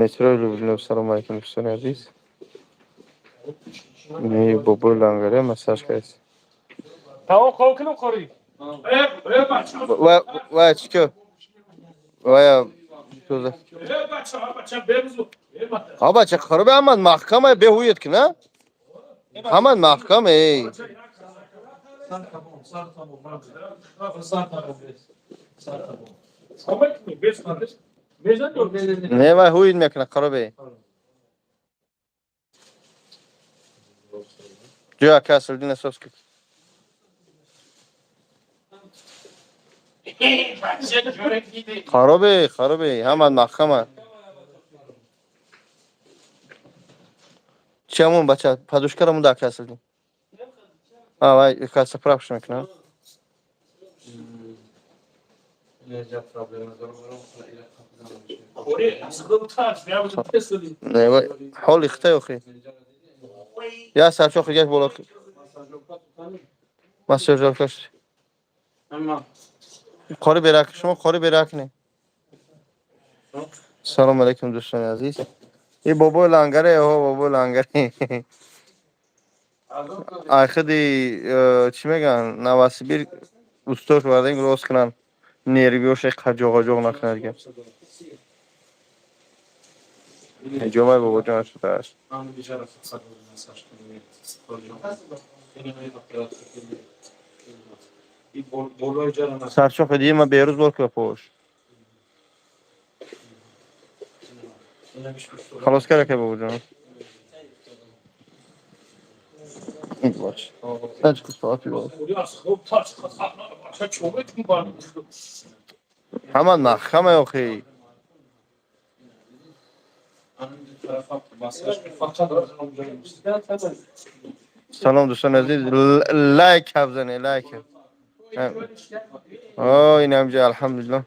Метрои Люблино. Салому алейкум, дӯстони азиз. Ини бобои лангаре массаж кардааст. Тамом, хоб кунам, қори. Ва чӣ ко? Вая тоза. А бача, хароби ҳамад маҳкама, беҳуед ки на? Ҳамад маҳкам, эй. Сар тамом, сар тамом. Сар тамом. Сар тамом. Не, вай ҳуид мекунад, харобе. Ҷо ака Асриддин асос ки. Харобе, харобе, ҳамад маҳкама. Чи ҳамон бача, подушкаро монда ака Асриддин. А, вай каса прав мекунад. Не, вай ҳоли хитай охи. Я сарчоқ гаш боло. Массажёркаш. Қори берак, шумо қори берак не. Салом алейкум, дӯстони азиз. И бобои лангаре, о бобои лангаре. Ай худи чӣ мегӯянд, Новосибир устош вардем, рост кунанд. Нервиоше қаҷоғаҷоғ накунад ки. Ҳиҷомаи бобоҷон шудааст. Сарчоқ дидӣ, ман берӯз бор ки пош. Халос карда ка бобоҷон. Бош. Нач соати бош. Ҳама маҳкама охи. Салом, дӯстони азиз, лайк бзанед, лайк. О, ин ҳамҷа, алҳамдулилло.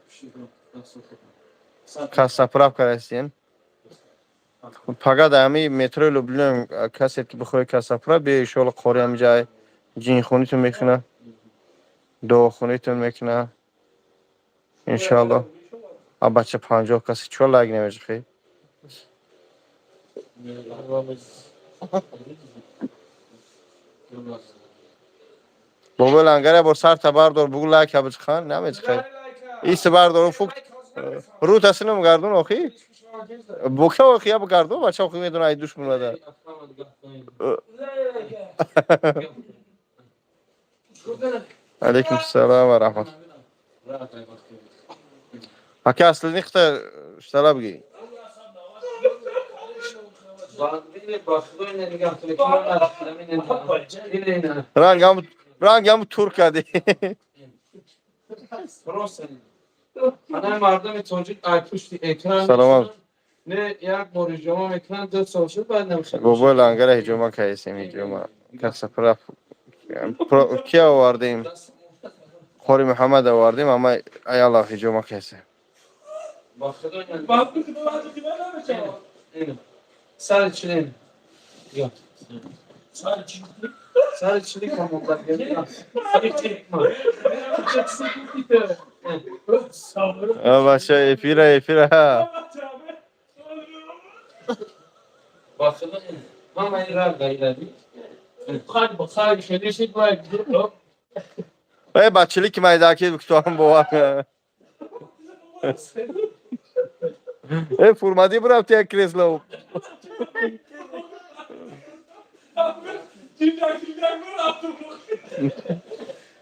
Касаправ карастен. Пага дар ҳами метрои Люблино касе ки бихоҳед касаправ, биё, иншоалло, қори ҳамҷа ҷинхонитон мекунад, дуохонитон мекунад. Иншоалло. А бача, 50 каси чо лайк намежихӣ? Бобои лангаре, бор сарта бардор, бугу лайка бичихан, намечихай. Ист бардор, фук рӯ тасинам гардон охи. Бока охи, я гардон, бача охи медона ай душ мунада. Алейкум салам ва раҳмат. Ака асли нихта штала бигӣ. Рангам рангам тур кардӣ. Мардуми тоҷик ай пушти экран Саломат. Не як бор ҳиҷома мекунанд, 2 сол шуд, баъд намешавад. Бобои лангара ҳиҷома кардем, ҳиҷома. Касаправ ки овардем? Қори Муҳаммад овардем, ама аяла ҳиҷома кардем. Сари чилин. Сари чили комондагӣ. Бача, эфира, эфира. Ба худо, ман ин ранг гаидади. Э, бачили ки майдаки ту ҳам бовар. Э, фурмадӣ бурафти як кресло.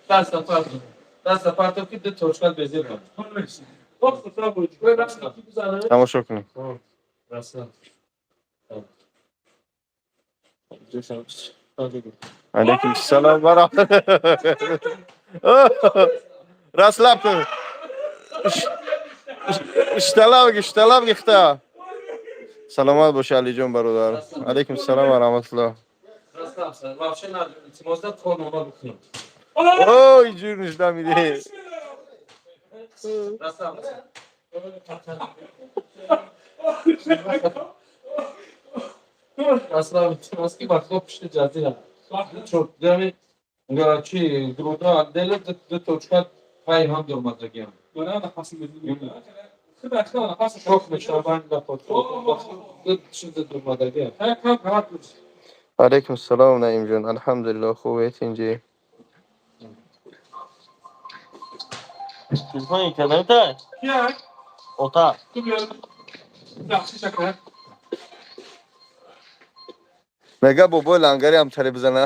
Даста партов. Даста партов ки ду точка безир. Тамошо кунем. Алейкум салом ва Расслаб кун. Ишталаб, ишталаб гихта. Саломат боши, Алиҷон бародар. Алейкум салом ва раҳматуллоҳ. О, инҷур нишда мидиҳӣ. Аслан илтимос ки ба худо пушти ҷазира. Чор чи груда отдела ду точка пай ҳам дормадагиам. Шок мешаванд чиз думадагӣ. Алейкум салом, Наимҷон, алҳамдулилло, хубед, инҷи? Телефон интернета? Ота. Мега бобои лангари ҳам таре бизана.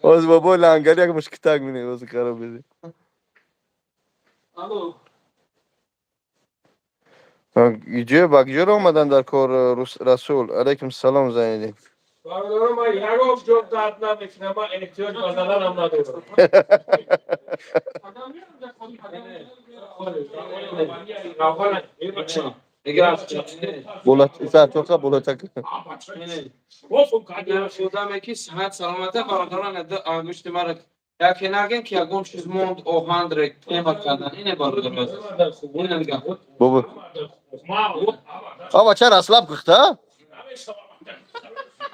Оз бобои лангари як мушкитак мине, оз хароб биди. Иҷо ба куҷоро омадан дар кор, Расул? Алейкум салом, Зайниддин. Бародарам, ман ягон ҷо дард намекунам, ман эҳтиёҷ ба заданам надорам. Болатоқа болатак. Одаме ки сиҳат саломата, бародарон, ангушти мара яке наген, ки ягон чиз монд, оҳандре тема кардан ине, бародар. Бобо. А бача расслаб кухта?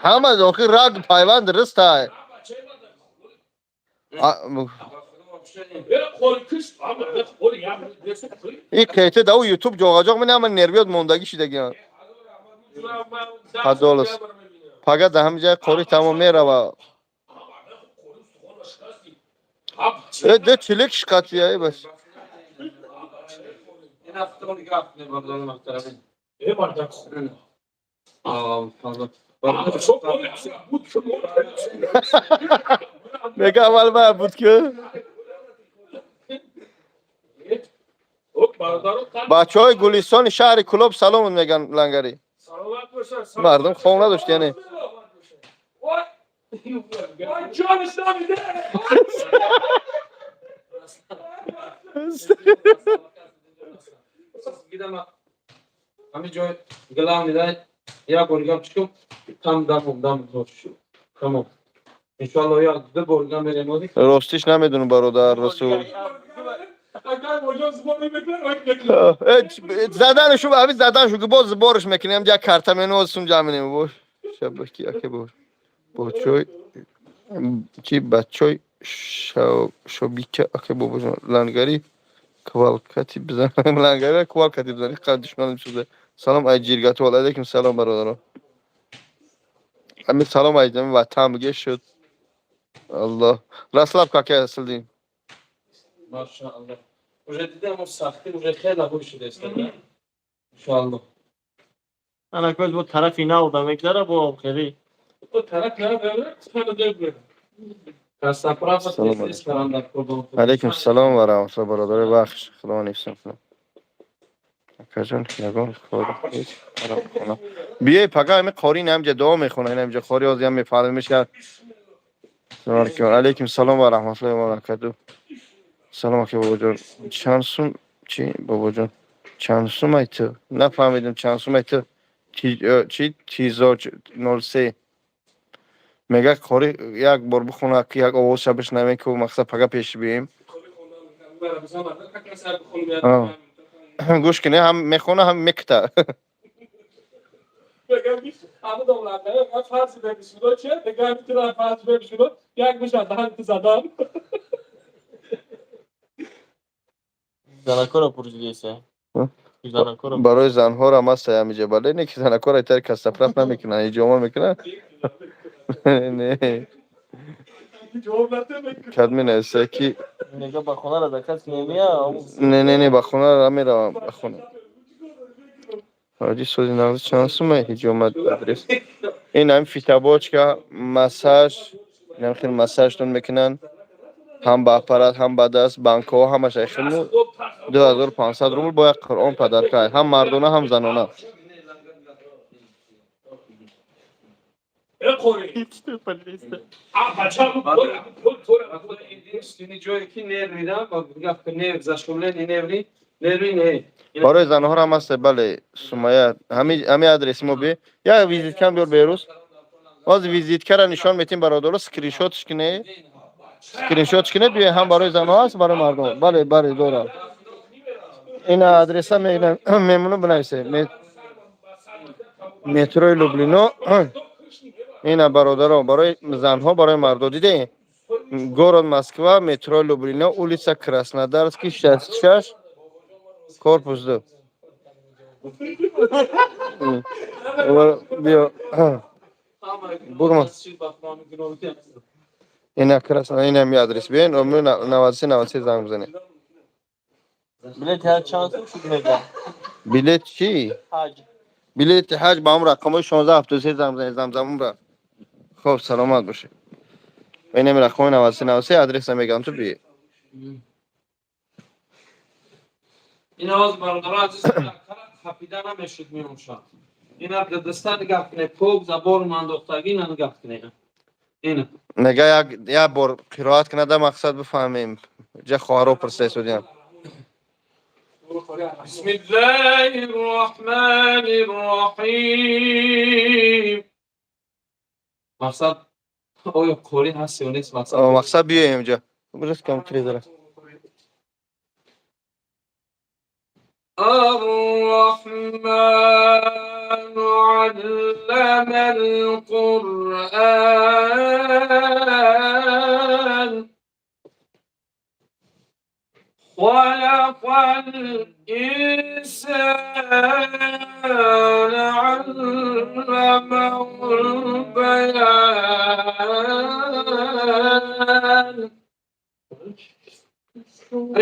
Ҳама охир раг пайванд ристай. И кейте да ютуб ҷоғаҷоғ мина, ҳама нервиёт мондагӣ шидагиан. Ҳадолас. Пага да ҳами ҷай қори тамом мерава. Э, де чилик шикатия, э бас. Ина худо нигоҳ кунед, бародарон муҳтарам. Мега аввал ма буд ки. Бачаҳои Гулистони шаҳри Кулоб салом меган, лангари. Мардум хом надошт, яъне. Ҷониш намиде. Ҳамин ҷой главный да як бор гап чикум там дамом дам тамом, иншоалло, як ду бор гап мерем. Ростиш намедонам, бародар Расул. Задану ави задану ки боз борш мекунем, як карта менозсум ҷамъ менем бош шабаки аке бош бочой чи бачой шобика аке бобоҷон, лангари квалкати бизан, лангари квалкати бизан, қад душманам шуда. Салом ай ҷиргату, алейкум салом, бародарон. Ами салом ай ватан биге шуд. Аллоҳ расслаб каке асилдин. Машааллоҳ. Уже дидем, сахтӣ уже хеле хуб шудааст. Иншоаллоҳ. Ана көз бо тарафи нав да мегзара бо хеле. Тараф на. Алейкум салом ва раҳматуллоҳ, бародари бахш, худо нифсам кунад. Акаҷон, ягон кор биёй, пага ҳами қори инамҷа дуо мехона, инамҷа қори ҳозир мефаҳмем мешавад. Алейкум салом ва раҳматуллоҳи ва баракатуҳ. Салом ака бобоҷон. Чанд сум чи бобоҷон? Чанд сум ай ту? Нафаҳмидам, чанд сум ай ту? Чи тизоҷ 03 мега, қори як бор бихона, ки як овозша бишнавем, ки мақсад пага пеш биёем. Гӯш кунед, ҳам мехона, ҳам мекта. Ҳама давлатда фарзи бебисудо чи дигар митра фарзи бебисудо як меша даҳан задан. Занакора пурсидеса. Занакора. Барои занҳоро ҳам аст ҳамиҷа, бале, не ки занакора итари кастафраф намекунанд, иҷома мекунанд. Не. Кад менависа ки Нега ба хона ра заказ немия. Не, не, не, ба хона намеравам, ба хона. Ҳоҷи сози нағзи, чанд сума ҳиҷомат, адрес? Ин ҳам фитобочка, массаж, инам хел массажтон мекунанд. Ҳам ба аппарат, ҳам ба даст, банкаҳо ҳамаш айхелму 2500 рубл бо як Қуръон подарка, ҳам мардона, ҳам занона. Ҷое ки нервида нерв зашумлени нерви нерви не. Барои занҳоро ҳам аст, бале, Сумая. Ҳами адреси мо би. Як визиткам биёр, Берӯз. Ҳозир визиткара нишон метим бародаро, скриншотш кине. Скриншотш кине, биё, ҳам барои занҳо ҳаст, барои мардон. Бале, бале, дорам. Ин адреса мемону бинависе. Метрои Люблино. Ина бародаро, барои занҳо, барои мардо, диде? Город Москва, метро Люблино, улица Краснодарский, 66. Корпус 2. Биё. Бурма. Ина красна, ина ми адрес биён, 93 93 занг бизанед. Билет ҳар чанд сум шуд мега? Билет чӣ? Ҳаҷ. Билети ҳаҷ ба ҳам рақамҳои 16 73 занг бизанед, замзамонра. Хоб, саломат бошед. Инами рақамҳои 93 93 адреса мегам, ту биё. Ин овоз, бародаро азиз, хафида намешуд, меошад. Ина даста нигаҳ кунед, пок забор мандохтагӣ, ина нигаҳ кунед. Ина. Нега як бор қироат кунада, мақсад бифаҳмем. Ҷа хоҳаро пурсесудиям. بسم الله الرحمن الرحیم. Мақсад, оё қорӣ ҳаст ё нест, мақсад? Мақсад, биёем ҷа. Бурас кам телевизора. الرحمن علم القرآن، خلق الإنسان، علمه البيان.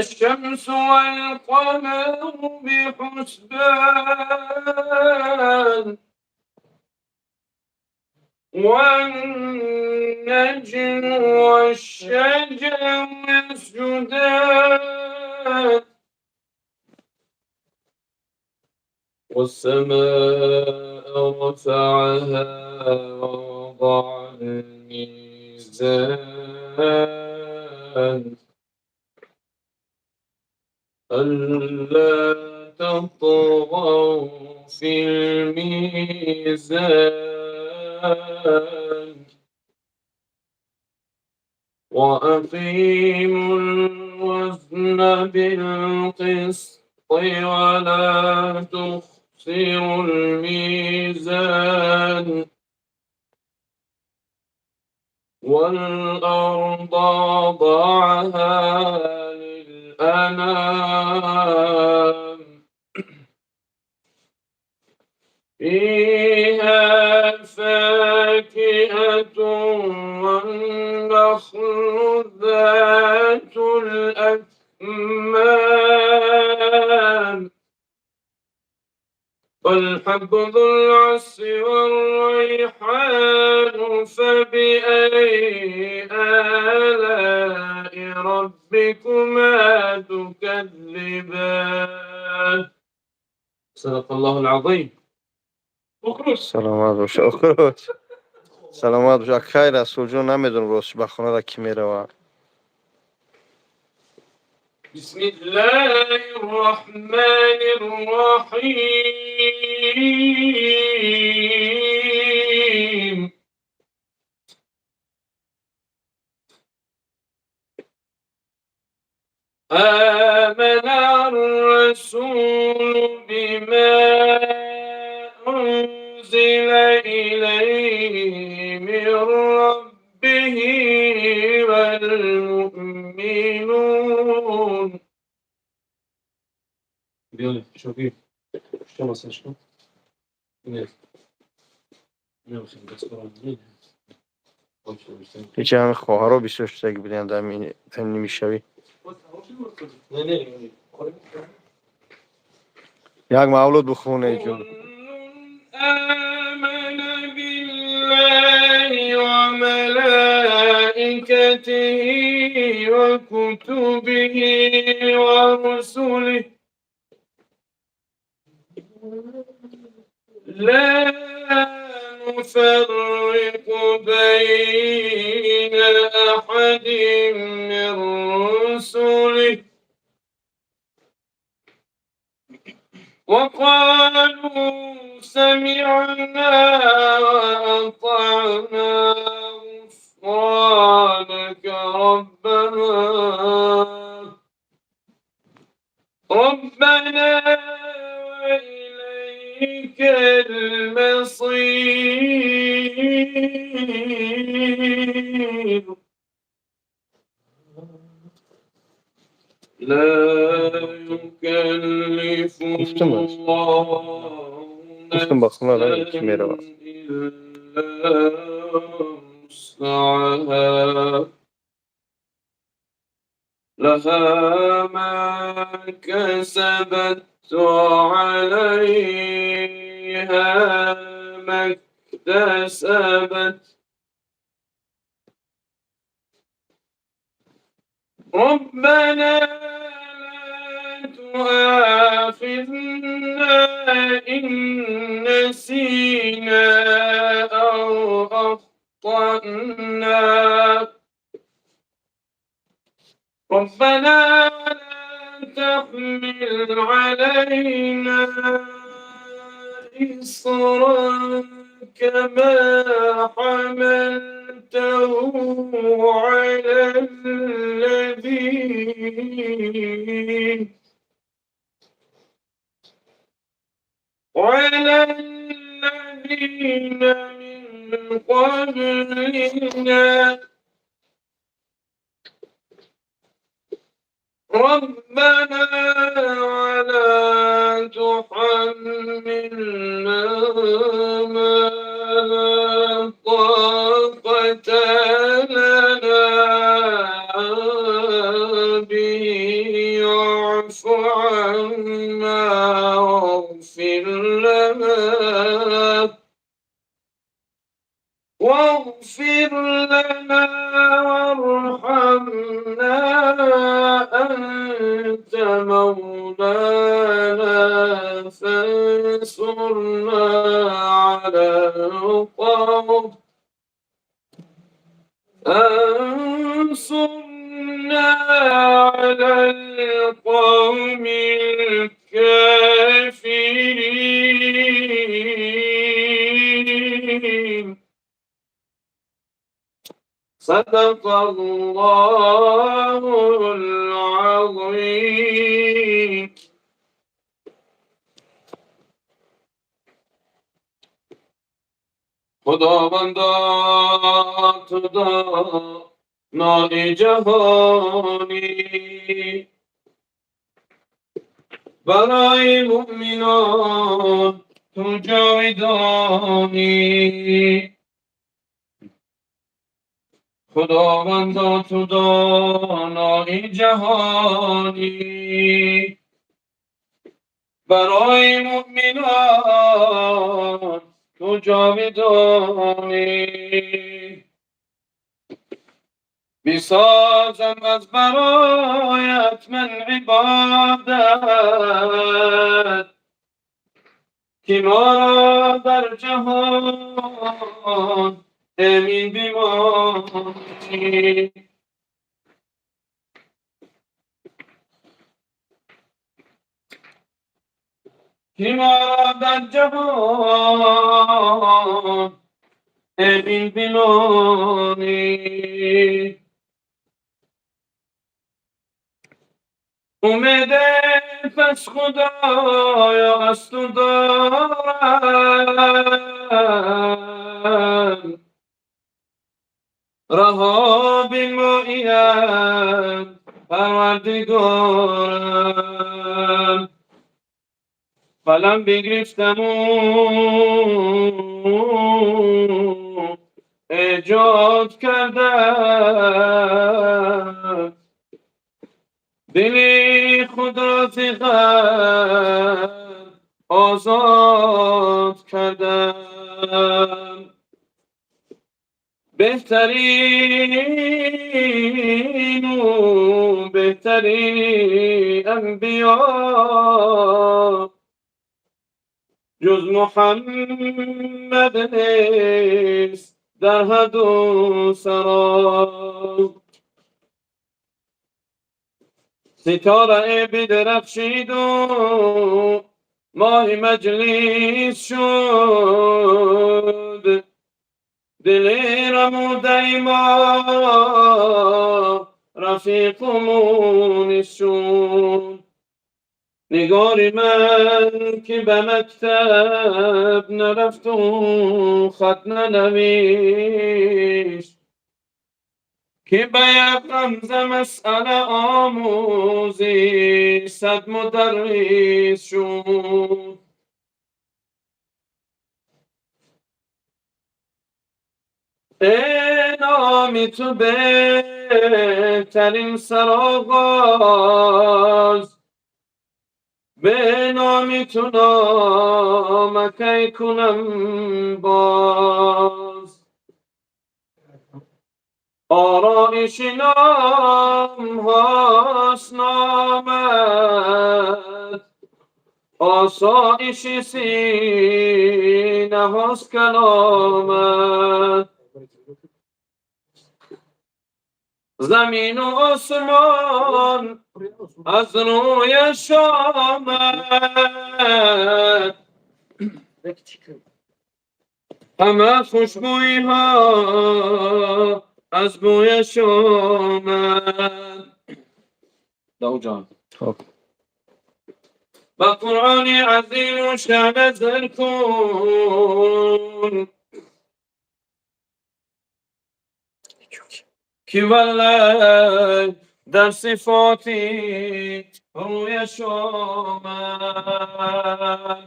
الشمس والقمر بحسبان، والنجم والشجر يسجدان، والسماء رفعها ووضع الميزان، ألا تطغوا في الميزان، وأقيموا الوزن بالقسط ولا تخسروا الميزان، والأرض وضعها للأنام، فيها فاكهة والنخل ذات الأكمام، والحب ذو العصف والريحان، فبأي آلاء ربكما تكذبان؟ صدق الله العظيم. Саломат бош, охруҷ, саломат бош. Акай Расулҷон, намедонам, рост, ба хонада кӣ меравад. بسم الله الرحمن الرحيم. آمن الرسول بما أنزل إليه من ربه والمؤمنون. Bione, شوفي شو مثلا شو نه نه. Ҳеҷ ҳами хоҳаро бисёр шудаги буданд дар нимишавӣ. نه نه. Як мавлуд бихоне, ҷон. آمن بالله وملائكته وكتبه ورسله، لا نفرق بين أحد من رسله، وقالوا سمعنا وأطعنا، غفرانك ربنا ربنا وإليك المصير. لا يكلف Гуфтам аст. الله Гуфтам ба хона نفسا ки меравад. إلا وسعها لها ما كسبت وعليها ما اكتسبت. ربنا لا تؤاخذنا إن نسينا أو أخطأنا. ربنا لا تحمل علينا إصرا كما حملته على الذين من قبلنا. ربنا ولا تحملنا ما لا طاقة لنا به، واعف عنا واغفر لنا وارحمنا، أنت مولانا فانصرنا على القوم فانصرنا على القوم الكافرين. صدق الله العظيم. خداوندا تو دانای جهانی، برای مؤمنان تو جاودانی. خداوندا تو دانای جهانی، برای مؤمنان تو جاودانی. بسازم از برایت من عبادت، که ما را در جهان امین بمانی. که ما را در جهان امین بمانی. امید پس خدایا از تو دارم، رها بنمایم پروردگارم. قلم بگرفتم و ایجاد کردم، دل خود را ز غم آزاد کردم. بهترین و بهترین انبیا جز محمد نیست در حد و سرا. ستاره بدرخشید و ماه مجلس شد، دل رموده ما رفیق مونس شد. نگار من که به مکتب نرفت و خط ننوشت، ки ба як ғамза масъала омӯзӣ сад мударрис шуд. Эй номи ту беҳтарин сароғоз, бе номи ту номакай кунам боз. Ороиши номҳост номат, осоиши синаҳост каломат. Замину осмон аз рӯяш омад, ҳама хушбӯйиҳо аз бӯяш омад. Довудҷон. Хоб. Ба Қуръони азиму шаън назар кун, ки валлай дар сифоти рӯяш омад.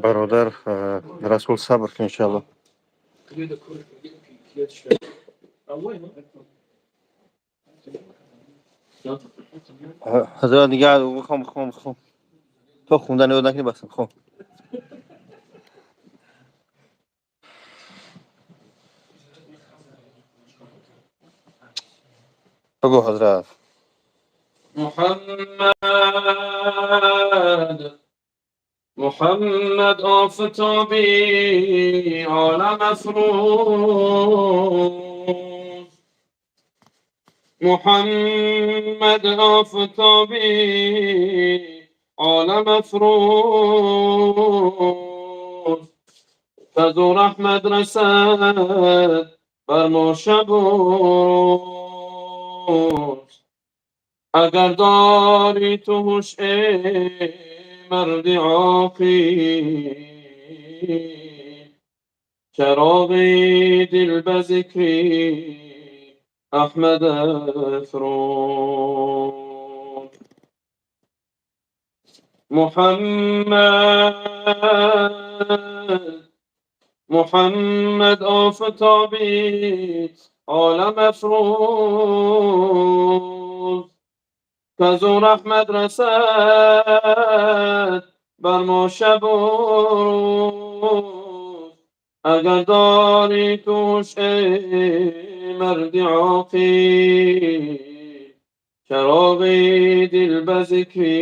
Бародар Расул, сабр кун, иншалло. Ҳазрат, дигар бихом, бихом, бихом. То хундан ёд накунӣ, басам, хом. Бигӯ, ҳазрат. Муҳаммад, Муҳаммад, офтоби олам афрӯз, Муҳаммад, офтоби олам афрӯз, фазлу раҳмат расад бар мо шабу рӯз. Агар дорӣ ту ҳуш, эй марди оқил, чароғи дил ба зикри Аҳмад афрӯз. Муҳаммад, Муҳаммад, офтоби олам афрӯз, фазлу раҳмат расад бар мо шабу рӯз. Агар дорӣ ту ҳуш, эй марди оқил, чароғи дил ба зикри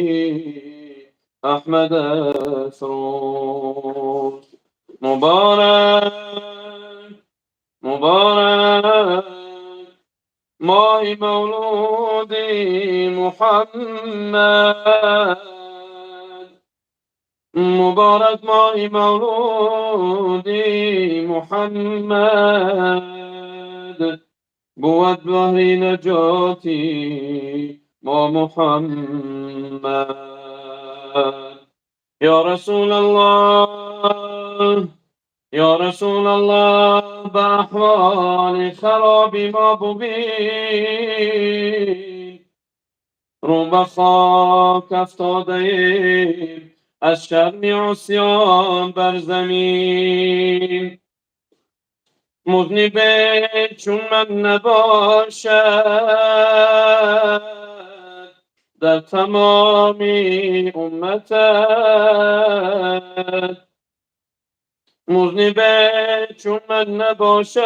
Аҳмад афрӯз. Муборак, муборак моҳи мавлуди Муҳаммад, муборак моҳи мавлуди Муҳаммад, бувад баҳри наҷоти мо Муҳаммад. Ё Расулаллоҳ, ё Расулаллоҳ, ба аҳволи хароби мо бубин, рӯ ба хок афтодаем аз шарми усён бар замин. Музнибе чун ман набошад дар тамоми умматат, музнибе чун ман набошад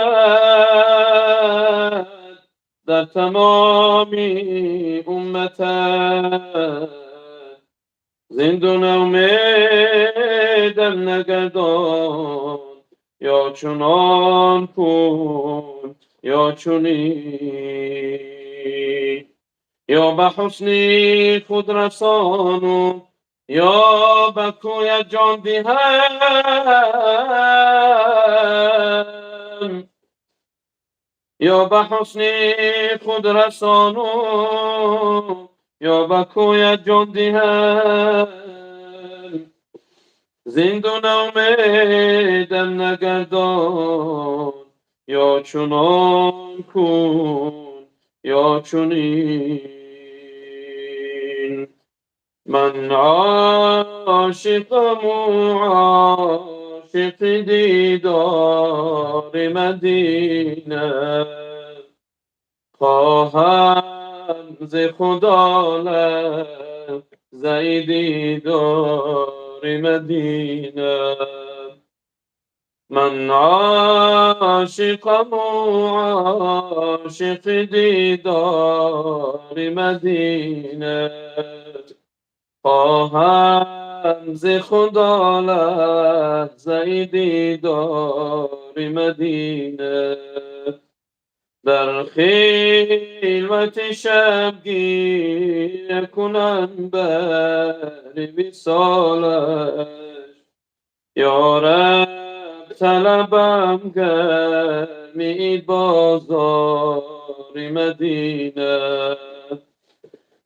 дар тамоми умматат. Зинду наумедам нагардон, ё чунон кун ё чунин, ё ба ҳусни худ расону ё ба кӯят ҷон диҳам, ё ба ҳусни худ расону ё ба кӯят ҷон диҳам. Зиндун умедам нагардон, ё чунон кун ё чунин. Ман ошиқам, ошиқи дидори Мадина, хоҳам зи Худо лаҳзаи дидори Мадина. Ман ошиқам, ошиқи дидори Мадина, хоҳам зи Худо лаҳзаи дидори Мадина. Дар хилвати шаб гиря кунам бари висолаш, ё Раб, талабам гарми бозори Мадина.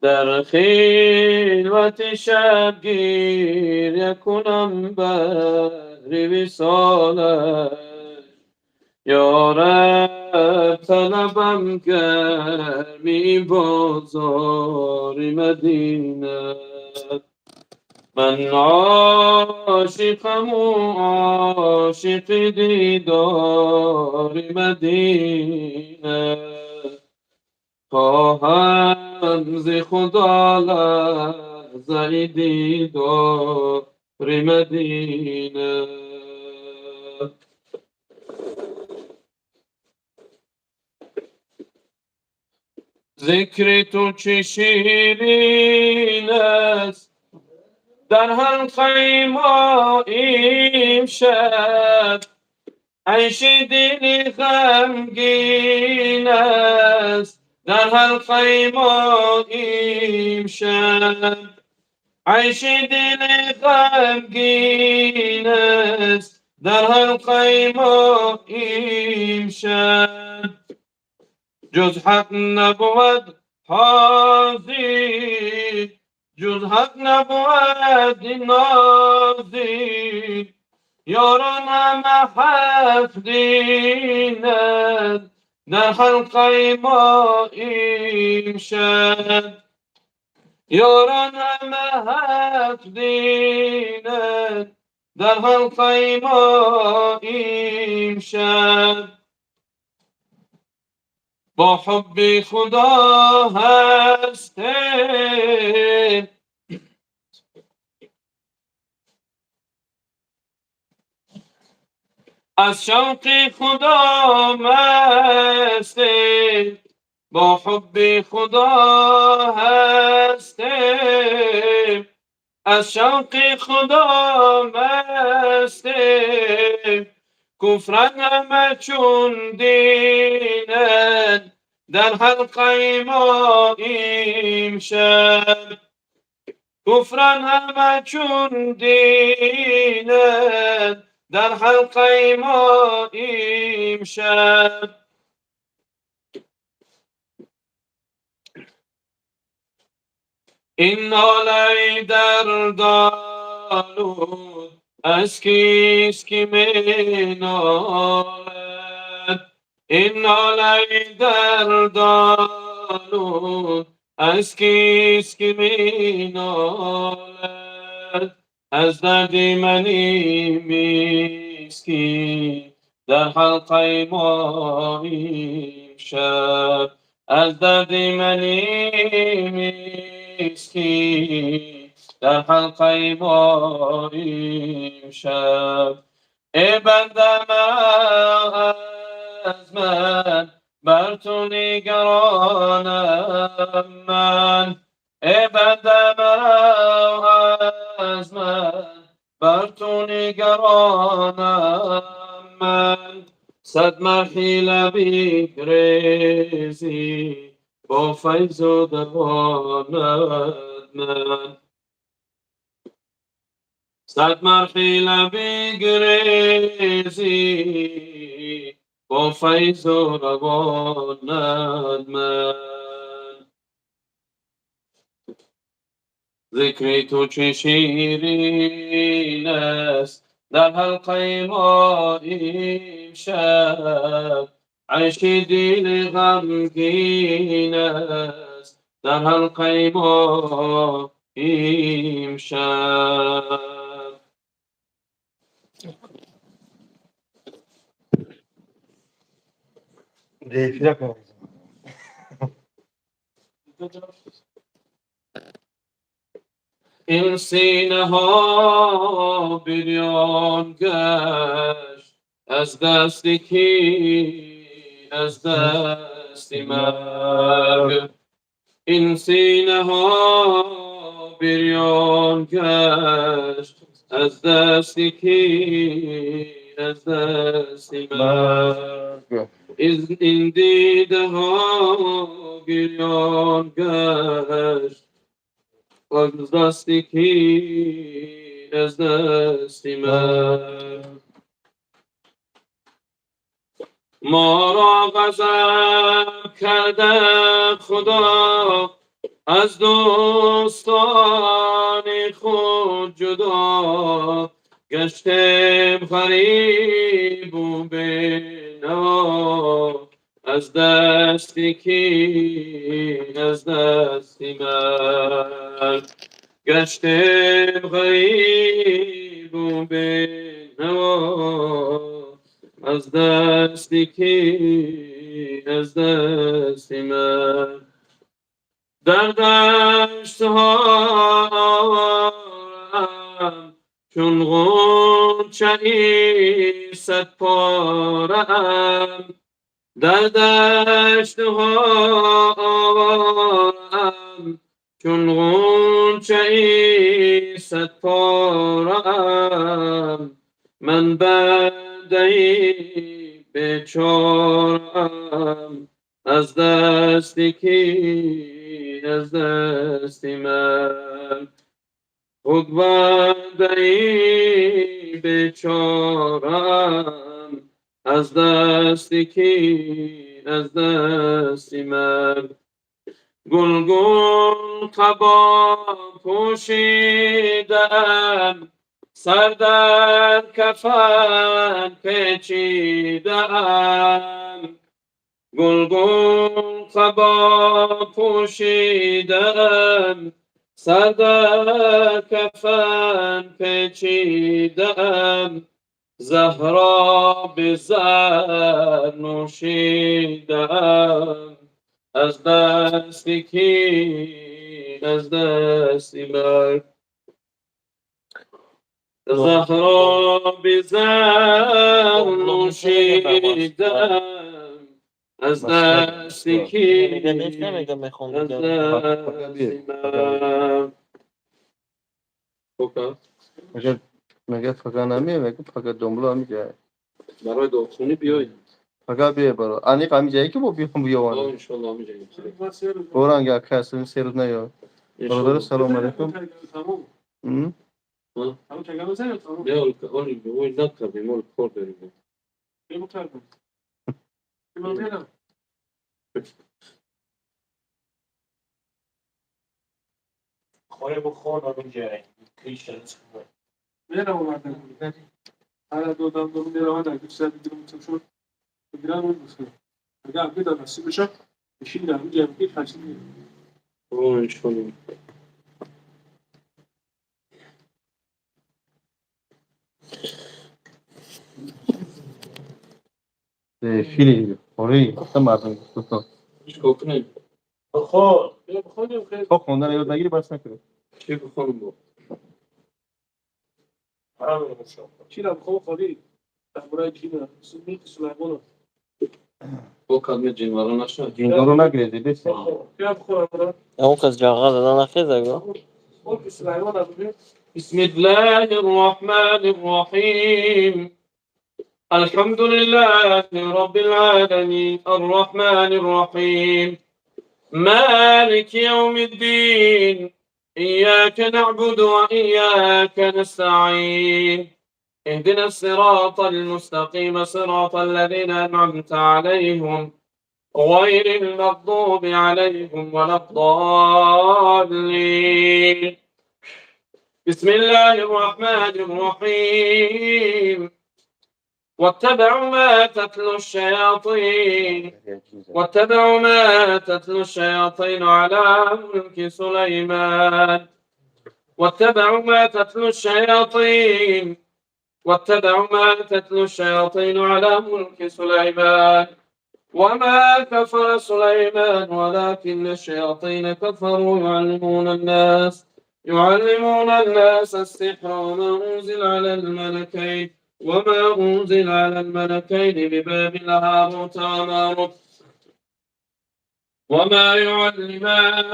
Дар хилвати шаб гиря кунам бари висолаш, ё Раб, талабам гарми бозори Мадина. Ман ошиқам, ошиқи дидори Мадина, хоҳам зи Худо лаҳзаи дидори Мадина. Зикри ту чӣ ширин аст дар ҳалқаи мо имшаб, айши дили ғамгин аст дар ҳалқаи мо имшаб, айши дили ғамгин аст дар ҳалқаи мо имшаб. Ҷуз ҳақ набуд ҳозир, ҷуз ҳақ набуд нозир, ёрон ҳама ҳақ динанд дар ҳалқаи мо имшаб, ёрон ҳама ҳақ динанд дар ҳалқаи мо имшаб. Бо ҳубби Худо ҳастем, аз шавқи Худо мастем, бо ҳубби Худо ҳастем, аз шавқи Худо мастем. Куфран ҳама чун динанд дар ҳалқаи мо имшаб, куфран ҳама чун динанд дар ҳалқаи мо имшаб. Ин нолаи дардолуд аз кист ки менолад, ин нолаи дардолуд аз кист ки менолад, аз дарди мани мискин дар ҳалқаи мо имшаб, аз дарди мани мискин дар ҳалқаи мо имшаб. Эй банда, аз ман бар ту нигаронам ман, эй банда, аз ман бар ту нигаронам ман. Сад марҳила бигрезӣ бо файзу давонад ман, сад марҳила бигрезӣ бо файзу равонад ман. Зикри ту чӣ ширин аст дар ҳалқаи мо имшаб, айши дили ғамгин аст дар ҳалқаи мо имшаб. Эфира кардем. Ин синаҳо бирён гашт аз дасти кӣ, аз дасти марг. Ин синаҳо бирён гашт аз дасти кӣ, аз дасти марг. Ин дидаҳо гирён гашт аз дасти кӣ, аз дасти марг. Моро ғазаб карда Худо аз дӯстони худ ҷудо гаштем, ғарибу бенаво аз дасти кӣ, аз дасти марг. Гаштем ғарибу бенаво аз дасти кӣ, аз дасти марг. Дар даштҳо овораам чун ғунчаи садпораам, дар даштҳо овораам чун ғунчаи садпораам, ман бандаи бечораам аз дасти кӣ, аз дасти марг. Худ бандаи бечораам аз дасти кӣ, аз дасти марг. Гулгун қабо пӯшидаам, сар дар кафан печидаам. Гулгун қабо пӯшидаам, сар дар кафан печидаам. Заҳро бизар нӯшидаам аз дасти кӣ, аз дасти марг. Заҳро бизар нӯшидаам аз дасти кӣ, аз дасти марг. Мега фақат намея, мега фақат домло ҳамиҷа. Барои дуохонӣ биёед. Фақат биё баро. Аниқ ҳамиҷае ки бо биём биёван. Иншоалло ҳамиҷа. Оранг ака аслин се рӯз наё. Бародаро, салом алейкум. Не, оли накардем, оли кор дорем. Хоре бухор ҳамиҷа. Мерам овардам. Ҳара додам дору меравад, агар чиза бигирам шуд. Бигирам он гуфтам. Агар бида насиб бошад, бишин дар ҳамиҷа ки хашин. Иншоалло. Фили хори мардум дӯстон. Чикор кунем? Бихор. Биё бихонем хел. То хондан ёд нагирӣ, бас накунӣ. Чӣ бихонем бо? Чира бихон холи? Дар бораи ҷин, мулки Сулаймонов. Бо кадме ҷинваро нашад? Ҷиндоро нагирезӣ, бес. Биё бихор амра. Он кас ҷағға зада нахеза го. Мулки Сулаймон бибин. بسم الله الرحمن الرحيم. الحمد لله رب العالمين الرحمن الرحيم مالك يوم الدين إياك نعبد وإياك نستعين اهدنا الصراط المستقيم صراط الذين أنعمت عليهم غير المغضوب عليهم ولا الضالين. بسم الله الرحمن الرحيم. واتبعوا ما تتلو الشياطين واتبعوا ما تتلو الشياطين على ملك سليمان. واتبعوا ما تتلو الشياطين واتبعوا ما تتلو الشياطين على ملك سليمان. وما كفر سليمان ولكن الشياطين كفروا يعلمون الناس السحر وما أنزل على الملكين ببابل هاروت وماروت. وما يعلمان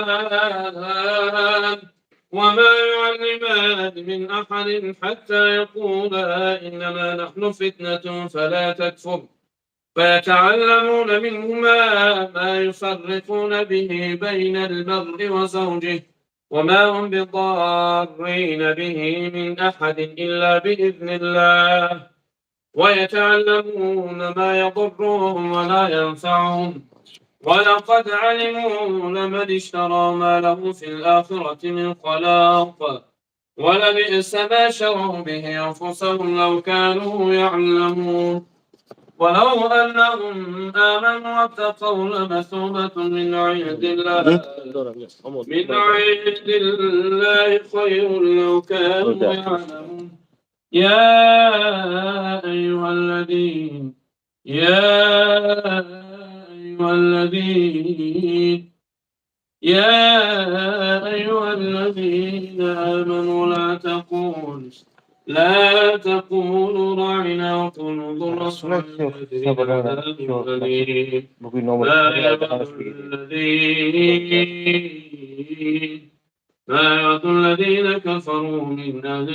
من أحد حتى يقولا إنما نحن فتنة فلا تكفر. فيتعلمون منهما ما يفرقون به بين المرء وزوجه وما هم بضارين به من أحد إلا بإذن الله. ويتعلمون ما يضرهم ولا ينفعهم. ولقد علموا لمن اشترى ما له في الآخرة من خلاق ولبئس ما شروا به أنفسهم لو كانوا يعلمون. ولو أنهم آمنوا واتقوا لمثوبة من عند الله خير لو كانوا يعلمون. يا أيها الذين آمنوا لا تقولوا راعنا وقولوا انظرنا. ما يود الذين كفروا من أهل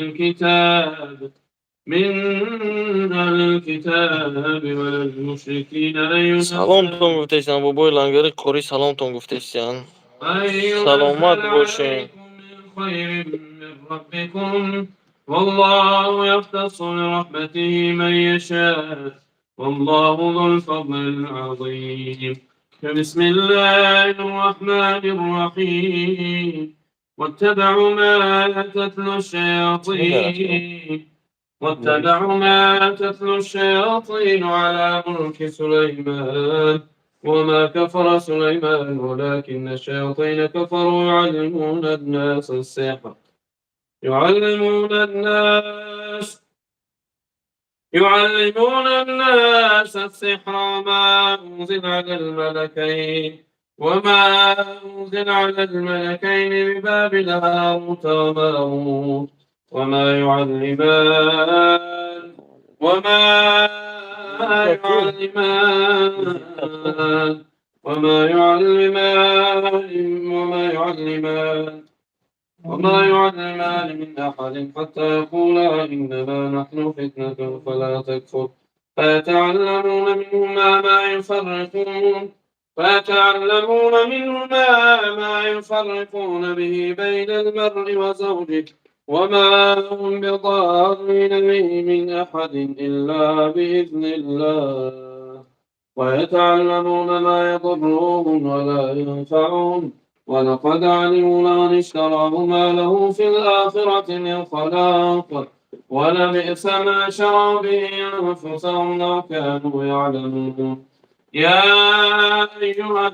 الكتاب ولا المشركين أن Саломтон гуфтестиан, бобои лангари қорӣ, саломтон гуфтестиан. Саломат бошед. خير من ربكم. والله يختص برحمته من يشاء والله ذو الفضل العظيم. بسم الله الرحمن الرحيم. واتبعوا ما تتلو الشياطين على ملك سليمان. وما كفر سليمان ولكن الشياطين كفروا يعلمون الناس السحر يعلمون الناس السحر وما أنزل على الملكين ببابل هاروت وماروت. وما يعلمان من أحد حتى يقولا إنما نحن فتنة فلا تكفر. فيتعلمون منهما ما يفرقون به بين المرء وزوجه وما هم بضارين به من أحد إلا بإذن الله. ويتعلمون ما يضرهم ولا ينفعهم. ولقد علموا لمن اشتراه ما له في الآخرة من خلاق ولبئس ما شروا به أنفسهم لو كانوا يعلمون. يا أيها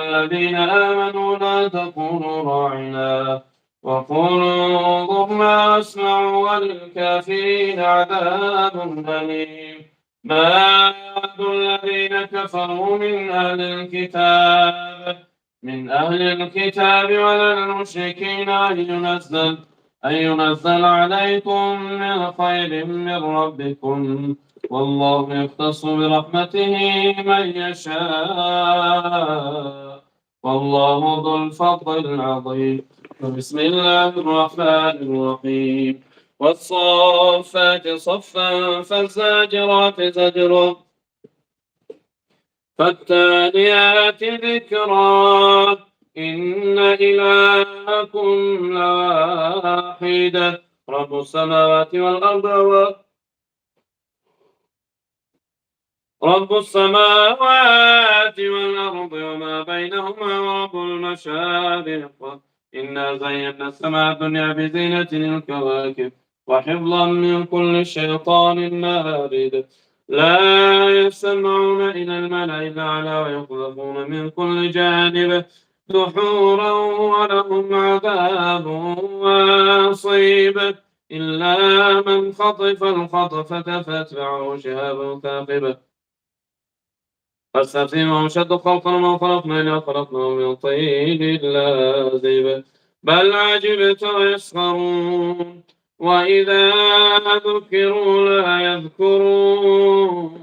الذين آمنوا لا تقولوا راعنا وقولوا انظرنا واسمعوا وللكافرين عذاب أليم. ما يود الذين كفروا من أهل الكتاب ولا المشركين أن ينزل عليكم من خير من ربكم. والله يختص برحمته من يشاء والله ذو الفضل العظيم. بسم الله الرحمن الرحيم. والصافات صفا فالزاجرات زجرا فالتاليات ذكرا. إن إلهكم لواحد رب السماوات والأرض و رب السماوات والأرض وما بينهما ورب المشارق. إنا زينا السماء الدنيا بزينة الكواكب وحفظا من كل شيطان مارد. لا يستمعون إلى الملأ الأعلى ويقذفون من كل جانب دحورا ولهم عذاب واصب إلا من خطف الخطفة فأتبعه شهاب ثاقب. فاستفتهم أهم أشد خلقا أمن خلقنا إنا خلقناهم من طين لازب. بل عجبت ويسخرون وإذا ذكروا لا يذكرون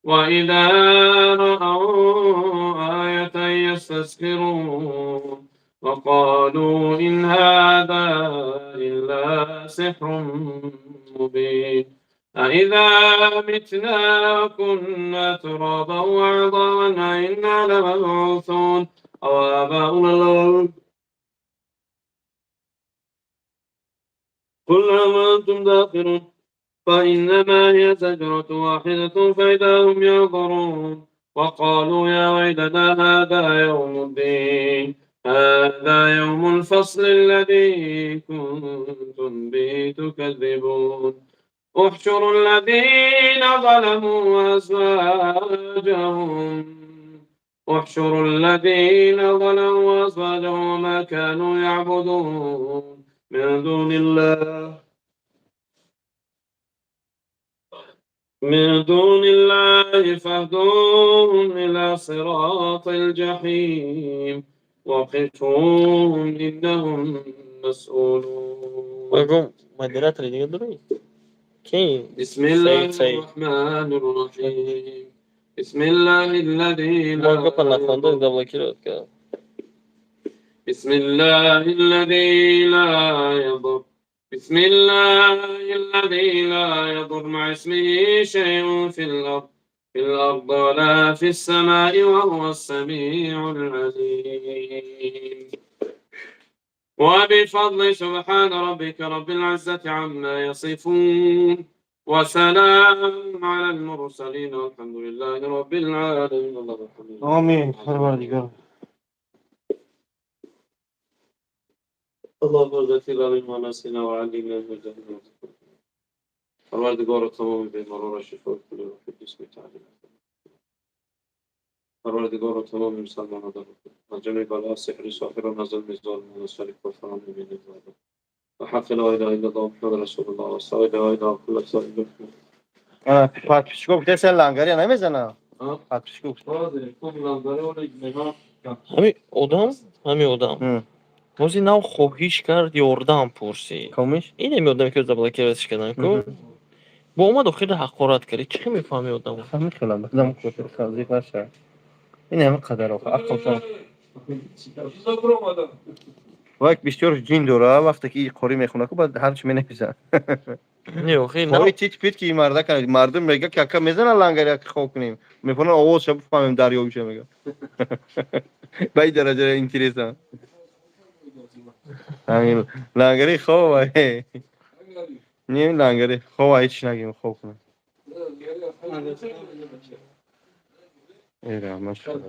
وإذا رأوا آية يستسخرون وقالوا إن هذا إلا سحر مبين. أإذا متنا وكنا ترابا وعظاما أإنا لمبعوثون أو آباؤنا الأولون. قل نعم وأنتم داخرون. فإنما هي زجرة واحدة فإذا هم ينظرون. وقالوا يا ويلنا هذا يوم الدين هذا يوم الفصل الذي كنتم به تكذبون. احشروا الذين ظلموا وأزواجهم احشروا الذين ظلموا وأزواجهم وما كانوا يعبدون من دون الله فاهدوهم إلى صراط الجحيم وقفوهم إنهم مسؤولون. Модератори дига дорӣ? Ки? بسم الله Саид, Саид. الرحمن الرحيم. بسم الله الذي Мо لا гапа нахонда يضر заблокировать кардам. بسم الله الذي لا يضر بسم الله الذي لا يضر مع اسمه شيء في الأرض ولا في السماء وهو السميع العليم. وبفضل سبحان ربك رب العزة عما يصفون وسلام على المرسلين والحمد لله رب العالمين. الله الحمد. Омин, Парвардигор. اللهم اغفر لنا ما نسينا وعلمنا ما جهلنا. Парвардигоро, тамоми беморонро шифо кунӣ ва ҷисми таълим. Парвардигоро, тамоми мусалмононро аз ҷамеи бало, сеҳри соҳирон, аз зулми золимон, аз шарри кофирон бибинед. وحق لا اله الا الله محمد رسول الله وسائل الى كل سائل. Подписчико гуфтесан, лангария намезана. Подписчико. Ҳами одам бози нав хоҳиш кард, ёрдам пурсид. Комиш? Ин ҳами одаме, ки заблокировать кардан ку, бо омад, охир ҳақорат кард. Чӣ мефаҳми одамо? Ҳамин хелам бадам зиқ наша. Ин ҳамин қадар охи ақлшон. Вак бисёр ҷин дора, вақте ки қорӣ мехона ку, баъд ҳарчи менависа. Не, охи нав Хои тит пит ки марда кана мардум мега, ки ака мезана лангари, ака хоб кунем. Мефонан овозша бифаҳмем, дарёбиша мега. Ба ин дараҷа интереса. Ҳамин лангари хоб ай. Не, лангари хоб ай, ҳеч нагим, хоб кунам. Эй, раҳмат шуд.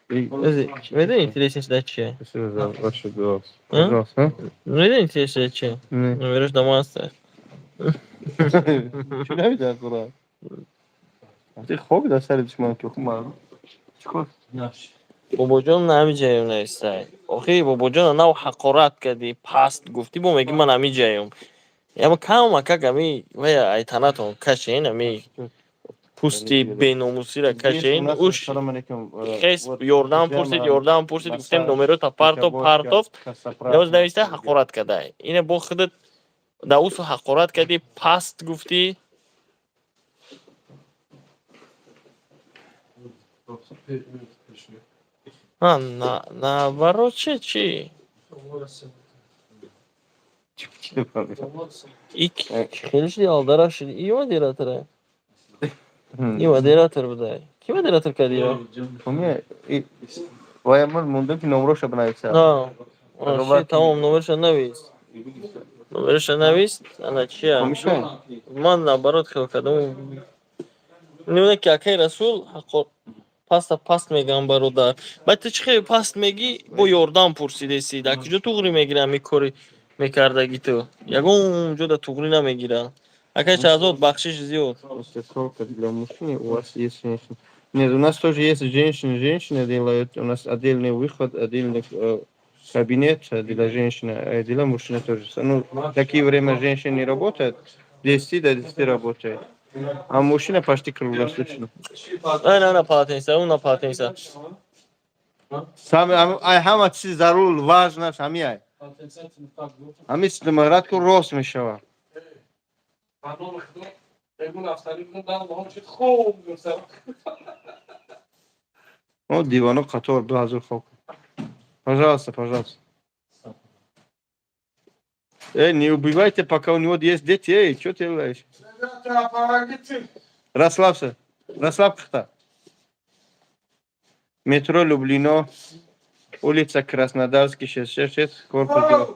Медони, интересно дар чие? Ваша дуо. Пожалуйста. Медони, интересно дар чие? Не. Номерош дома ҳаста. Чӣ намедонад Қуръон? Вақте хоб дар сари душман ки хуб мардум. Чикор? Бобоҷон ҳамиҷаем навистай. Охи, бобоҷона нав ҳақорат кардӣ, паст гуфтӣ, бо меги ман ҳамиҷаем. Яма камакак ами вая айтанатон кашен, ами пусти беномусира кашен. Уш хес ёрдам пурсид, гуфтем номерота партов, партофт. Навоз нависта ҳақорат кардай. Ина бо худат да усу ҳақорат кардӣ, паст гуфтӣ. А, на наоборот чи? И хеле шуди, алдараш шуди. И модератора. И модератор будай. Ки модератор кардӣ ё? Вая ман мондам, ки номроша бинависа. На. Тамом, номерша навис. Номераша навист, ана чия? Комиша? Ман наоборот хел кардам. Немона ки акаи Расул ҳақо паста паст мегам, бародар. Баъд ту чӣ хеле паст мегӣ, бо ёрдам пурсидеси. Дар куҷо туғрӣ мегирӣ ҳамин кори мекардаги ту? Ягон ҷо да туғрӣ намегиранд. Акаи Шаҳзод, бахшиш зиёд. Просто только для мужчины у вас есть женщина. Нет, у нас тоже есть женщины, женщины делают, у нас отдельный выход, отдельный кабинет для женщины, а для мужчины тоже. Ну, такие время женщины не работают, 10 до 10 работает. А мужчина почти круглосуточно. На, на, на полотенце, на полотенце. Сами, ай, ҳама чиз зарур, важно, ҳами ай. Ҳами марат ку рост мешава. Ба номи Худо, ягон афсари будам, дар лоҳон чид хоб гуфтам. О, дивано қатор, 2000 хок. Пожалуйста, пожалуйста. Эй, не убивайте, пока у него есть дети. Эй, что ты делаешь? Ребята, помогите! Расслабься. Расслабь хта. Метро Люблино, улица Краснодарский, 66, корпус 2.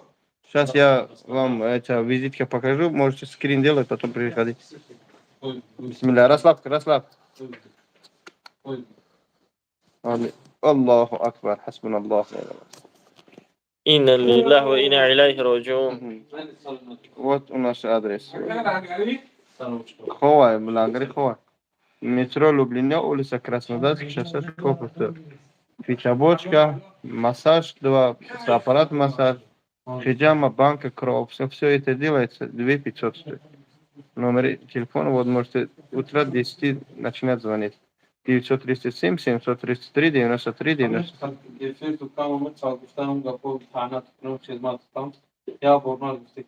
Сейчас я вам это визитка покажу, можете скрин делать, потом приходить. Бисмилля, расслабь, расслабь. Аллаху акбар, хасбуна Аллах. Инна лиллаҳи ва инна илайҳи роҷиун. Вот у нас адрес. Ховай, Лангари Ховай. Метро Люблино, улица Краснодарский, 66, корпус 2. Фитобочка, массаж, два, аппарат массаж, хиджама, банка, кров. Все, все это делается, 2 500 стоит. Номер телефона, вот можете утра 10 начинать звонить. 937 733 93 90. Эфир дукан омад, чал гуфтам, гапо таънат кунам, хизмат кунам. Я бор ман гуфти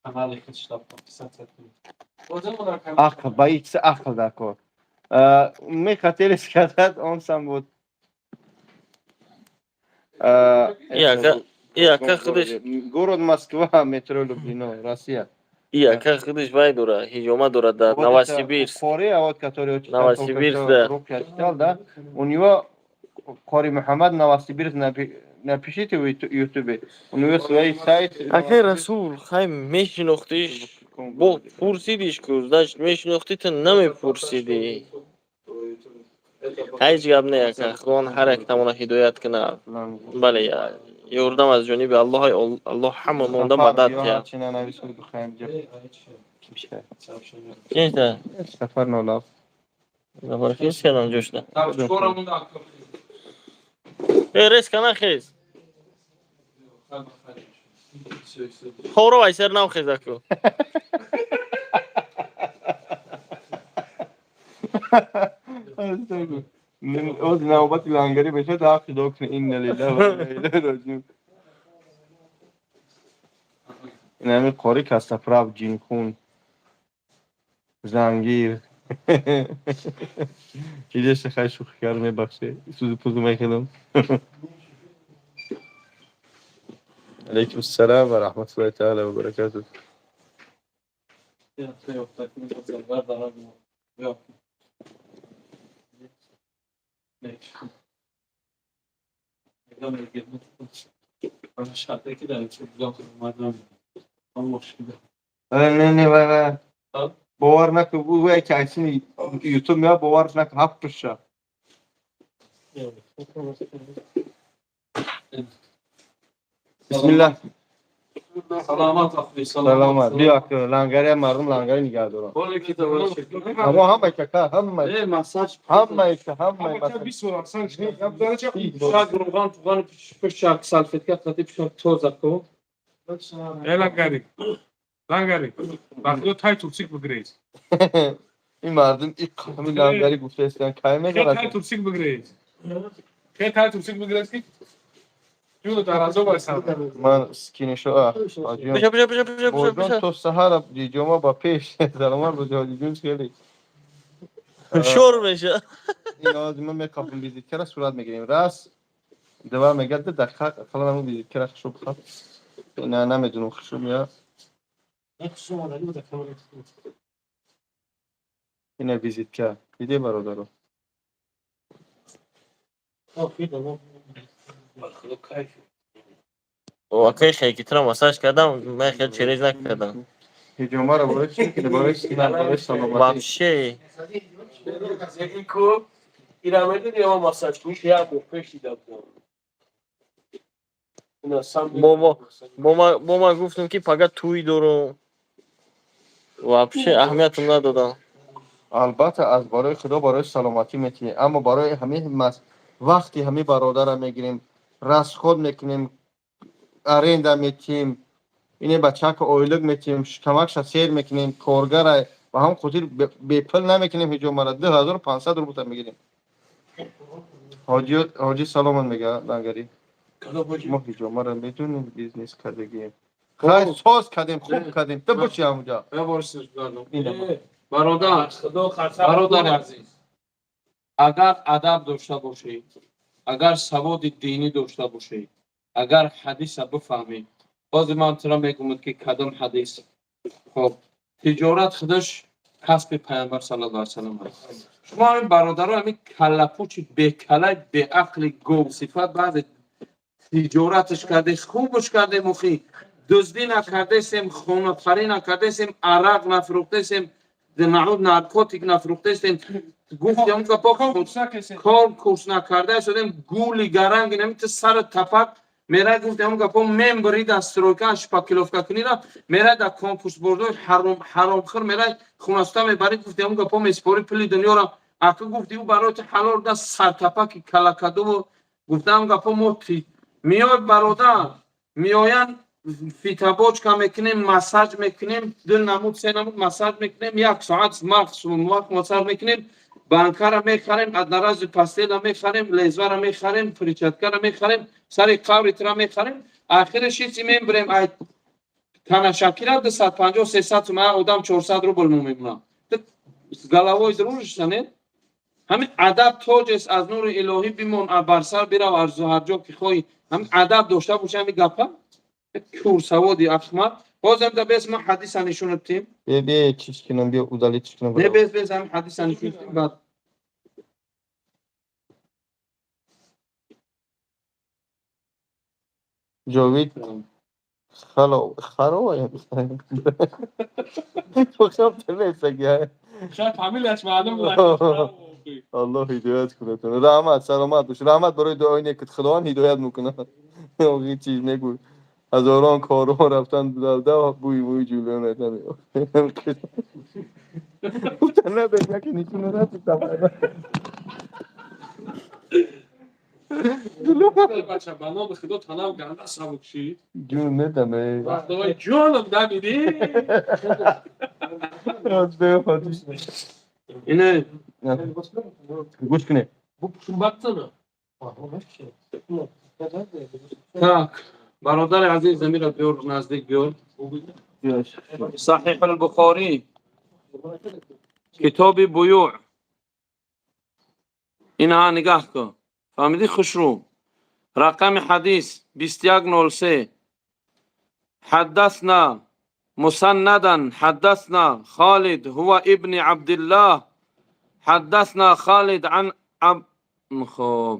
канали худшда подписаться кунед. Ақл, боится ақл такой. Мы хотели сказать, он сам вот. И ака худаш Город Москва, метро Люблино, Россия. И ака худаш вай дора, ҳиҷома дора дар Вот Новосибирск. это Кори, а вот который читал, Новосибирск, только что да. Руки читал, да? У него Кори Мухаммад Новосибирск, напишите в Ютубе. У него свой сайт. Акаи Расул, хай мешинохтиш, бо пурсидиш ку, значит мешинохти, ту намепурсидӣ. Ҳеҷ гап не, ака, Худованд ҳар яктамона ҳидоят кунад. Бале, ёрдам аз ҷониби Аллоҳ, Аллоҳ ҳама монда мадад диҳад. Чиста? Сафар нолав. Хис кардам ҷошта. Э, резко нахез. Хоро айсер навхез аку. Оз навбати лангари бешад, ҳақ худо кунад. Инна лиллаҳи ва инна илайҳи роҷиун. Ин ҳамин қори кастаправ, ҷинхун, зангир. Чизеша хай шӯхӣ кард, мебахше. Сӯзи пузу мехелам. Алейкум ассалам ва раҳматуллоҳи таала ва баракатуҳ. Не, не, вай, вай. Бовар накун, ӯ яке аксини Ютуб меояд, бовар накун, ҳафт пуша. Бисмиллаҳ. Саломат, ахви, Саломат. Биё, лангари мардум лангари нигаҳ доранд. Ҳамо ҳама кака, ҳама. Э, массаж. Ҳама, ҳама. Шаг руған туған пушак салфетка қати пушак тоза ку. Э, лангари. Лангари. Вақто тай турсик бигиред. Ин мардум и ҳамин лангари гуфтаистанд, кай Хе тай мезанад? турсик бигиред. Хе тай турсик бигиред ки ҷуду дар азоб ҳастам. Ман скиншо ҳоҷиён. Пуша, пуша, пуша, пуша, пуша, Бозон пуша. то саҳара диҷома ба пеш. Саломат бози ҳоҷиҷон хеле. Шор меша. Ин ози ман мекапам визиткара сурат мегирем. Раз, два мегад дақиқа ақаллан ҳамун визиткара хушуб хаб. На, намедунам хушуб я. Ина визитка. Диде бародаро. Акаи хекитра массаж кардам, ман хел через накардам. Ҳиҷомаро барои чӣ мекунӣ? Барои сиҳат, барои саломатӣ. Вообще. Ира медонӣ, ама массаж куниш як моҳ пеш дида будам. Ина сам. Бо ма гуфтам, ки пага тӯй дорум. Вообще аҳамиятам надодам. Албатта, аз барои Худо, барои саломатӣ метиҳӣ, аммо барои ҳамин вақти ҳамин бародара мегирем, расход мекунем, аренда метиҳем, ине бачака ойлук метиҳем, шикамакша сер мекунем, коргара ба ҳам хотир бепул намекунем. Ҳиҷомара 2500 рубл мегирем. Ҳоҷи саломат мега, лангари. Мо ҳиҷомара медонем, бизнес кардагием, хай, соз кардем, хуб кардем, ту бучи ҳамуҷа. Бародар, бародари азиз, агар адаб дошта бошӣ, агар саводи динӣ дошта бошӣ, агар ҳадиса бифаҳмӣ, ҳозир ман тура мегӯям, ки кадом ҳадис. Хоб, тиҷорат худаш касби Пайғамбар саллаллоҳу алайҳи васаллам аст. Шумо ҳамин бародаро, ҳамин каллапучи бекалай, беақли говсифат, баъзе тиҷораташ карде, хубаш кардем, охи дуздӣ накардесем, хонафарӣ накардесем, арақ нафурӯхтесем, наркотик нафурӯхтесем, гуфтем гапо, кор курс накарда шудем, гули гаранги нами ту сара тапак мерай, гуфтем гапо, мембари да стройка шпаклёвка кунира мерай, да конкурс бордои ҳаромхӯр мерай, хунаста мебарӣ, гуфтем гапо, меспорӣ пули дунёро, ака, гуфти ӯ барои ту ҳалол да сартапаки калакадуву. Гуфтам гапо, мо меёй, бародар, меоянд, фитобочка мекунем, массаж мекунем, ду намуд, се намуд массаж мекунем, як соат максимум вақт массаж мекунем, банкара мехарем, одноразовый постела мехарем, лезвара мехарем, перчаткара мехарем, сари қаври тура мехарем, ахири шици мебирем, ай танашакира 250, 300 сума, одам 400 рубл мо мемонам. С головой дружишься, не? Ҳамин адаб тоҷест аз нури илоҳӣ, бимон, бар сар бирав, арзу ҳар ҷо ки хоҳӣ. Ҳамин адаб дошта боши, ҳамин гапа курсаводи ахмақ. Ҳозир да бес ма ҳадиса нишонат тим. Бе, чиз кунам, биё, удалить кунам. Не, бес, бес, ҳамин ҳадиса нишонат тим, баъд. Ҷовид хало харо хошам. Шояд фамилияш маълум буд. Аллоҳ ҳидоят кунад. Раҳмат, саломат бош. Раҳмат барои дуои некат. Худованд ҳидоят мекунад. Чиз мегӯй. Ҳазорон корвон рафтан, да бӯи мӯи ҷулион. Надо, яке нишона рафтам. Бача, ба номи Худо, танам ганда сабук шид. Ҷун недаме. Вақтовай ҷоном намидӣ. Ине. Гӯш кунед. Baksana. Так, бародари азиз, замира биёр, наздик биёр. Саҳиҳ Бухорӣ, китоби буюъ. Инҳа нигаҳ кун, фаҳмидӣ, хушрӯ? Рақами ҳадис 2103. حدثنا مسددا حدثنا خالد هو ابن عبد الله حدثنا خالد عن عب خب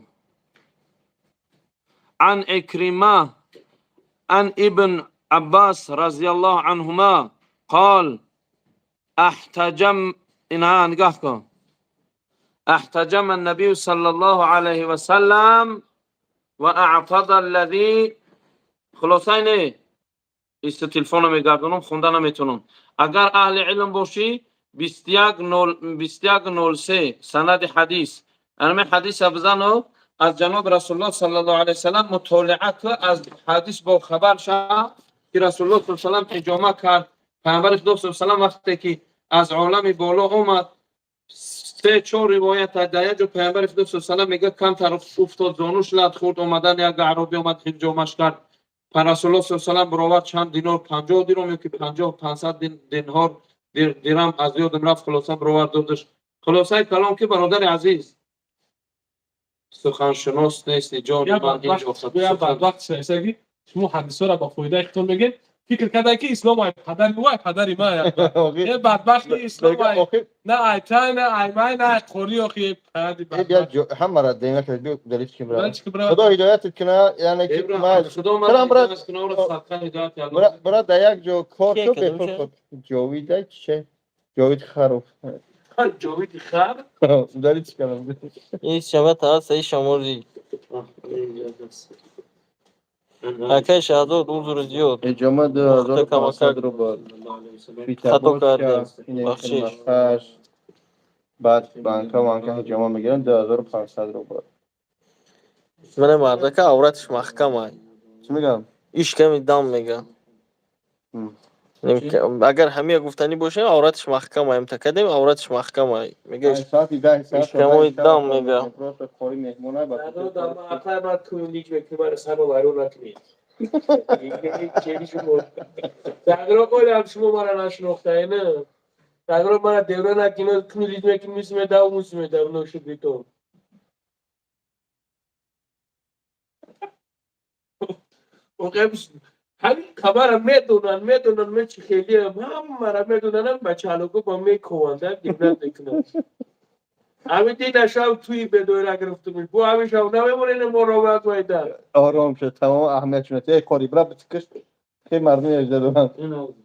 عن عكرمة عن ابن عباس رضي الله عنهما قال احتجم. اینها نگاه کن. احتجم النبي صلى الله عليه وسلم وأعتض الذي. خلاصه اینه، ایست تلفن میگردونم، خونده نمیتونم. اگر اهل علم باشی، 2103 سند حدیث، انمی حدیث بزنو، از جناب رسول الله صلی الله علیه وسلم مطالعه که از حدیث با خبر شد که رسول الله صلی الله علیه وسلم حجامه کرد. پیامبر خدا صلی الله علیه وسلم وقتی که از عالم بالا اومد، سه چهار روایت در یک جا پیامبر خدا صلی الله علیه وسلم میگه کم افتاد، زانوش لت خورد، اومدن یک اعرابی اومد حجامش کرد. رسول الله صلی الله علیه وسلم برآورد چند دینار، 50 درهم یا که 50 500 دینار، درم از یادم رفت. خلاصه برآورد دادش. خلاصه کلام که برادر عزیز، سخنشناس نیستی جان من، اینجا بدبخت شایستگی. شما حدیثا را با فایده خودتون بگید. Фикр карда, ки ислом ай падари ӯ, ай падари ман. Е, бадбахти ислом ай на ай та, на ай май, на ай қори, охи падари бадбахт. Ҳамара дема кард, биё далил ки брат. Ман чӣ брат? Худо ҳидоятат куна, яъне ки ман Худо ман Брат, брат. ҳидоят кунад, ӯро садқа ҳидоят Аллоҳ. Брат, дар як ҷо кор Кие ку кадом бепул ча? худ. Ҷовида чише? Ҷовид Харов. Ҷовиди хар. Удалить кардам. Ин шабата ҳаст, ин шамози. Акай Шаҳзод, узр зиёд. Эҷома 2500 рубл. Хато кардем. Бахшиш. Бахшиш. Баъд банка ванка ҳиҷома мегиранд 2500 рубл. Мана мардака авратиш маҳкам ай. Чӣ мегам? Иш ками дам мега. Агар ҳамия гуфтанӣ бошем, авратиш маҳкам ай. Кадем авратиш маҳкам ай. Мега Соати 10 соат. Ишкамои дам мега. Просто қори меҳмона ба Ақай брат, кунлик мекунӣ, мара саро вайрон накунед. Дагро олам шумо мара нашинохтае, на? Дагро мара девра накино, кунлик мекунӣ, мисмедав, мусмедав, ношудритон. Ҳамин хабара медонанд, медонанд, мен чӣ хелиам, ҳамара медонанд, ба чалоко ба мекованд, дивнат мекунанд. Ҳамин дина шав туи бедоира гирифтумиш. Бу ҳамин шав намемонем мо ромат вайда. Ором шуд, тамом аҳамият шуд. Эй қори, бира битикиш. Хеле мардум яжда доранд.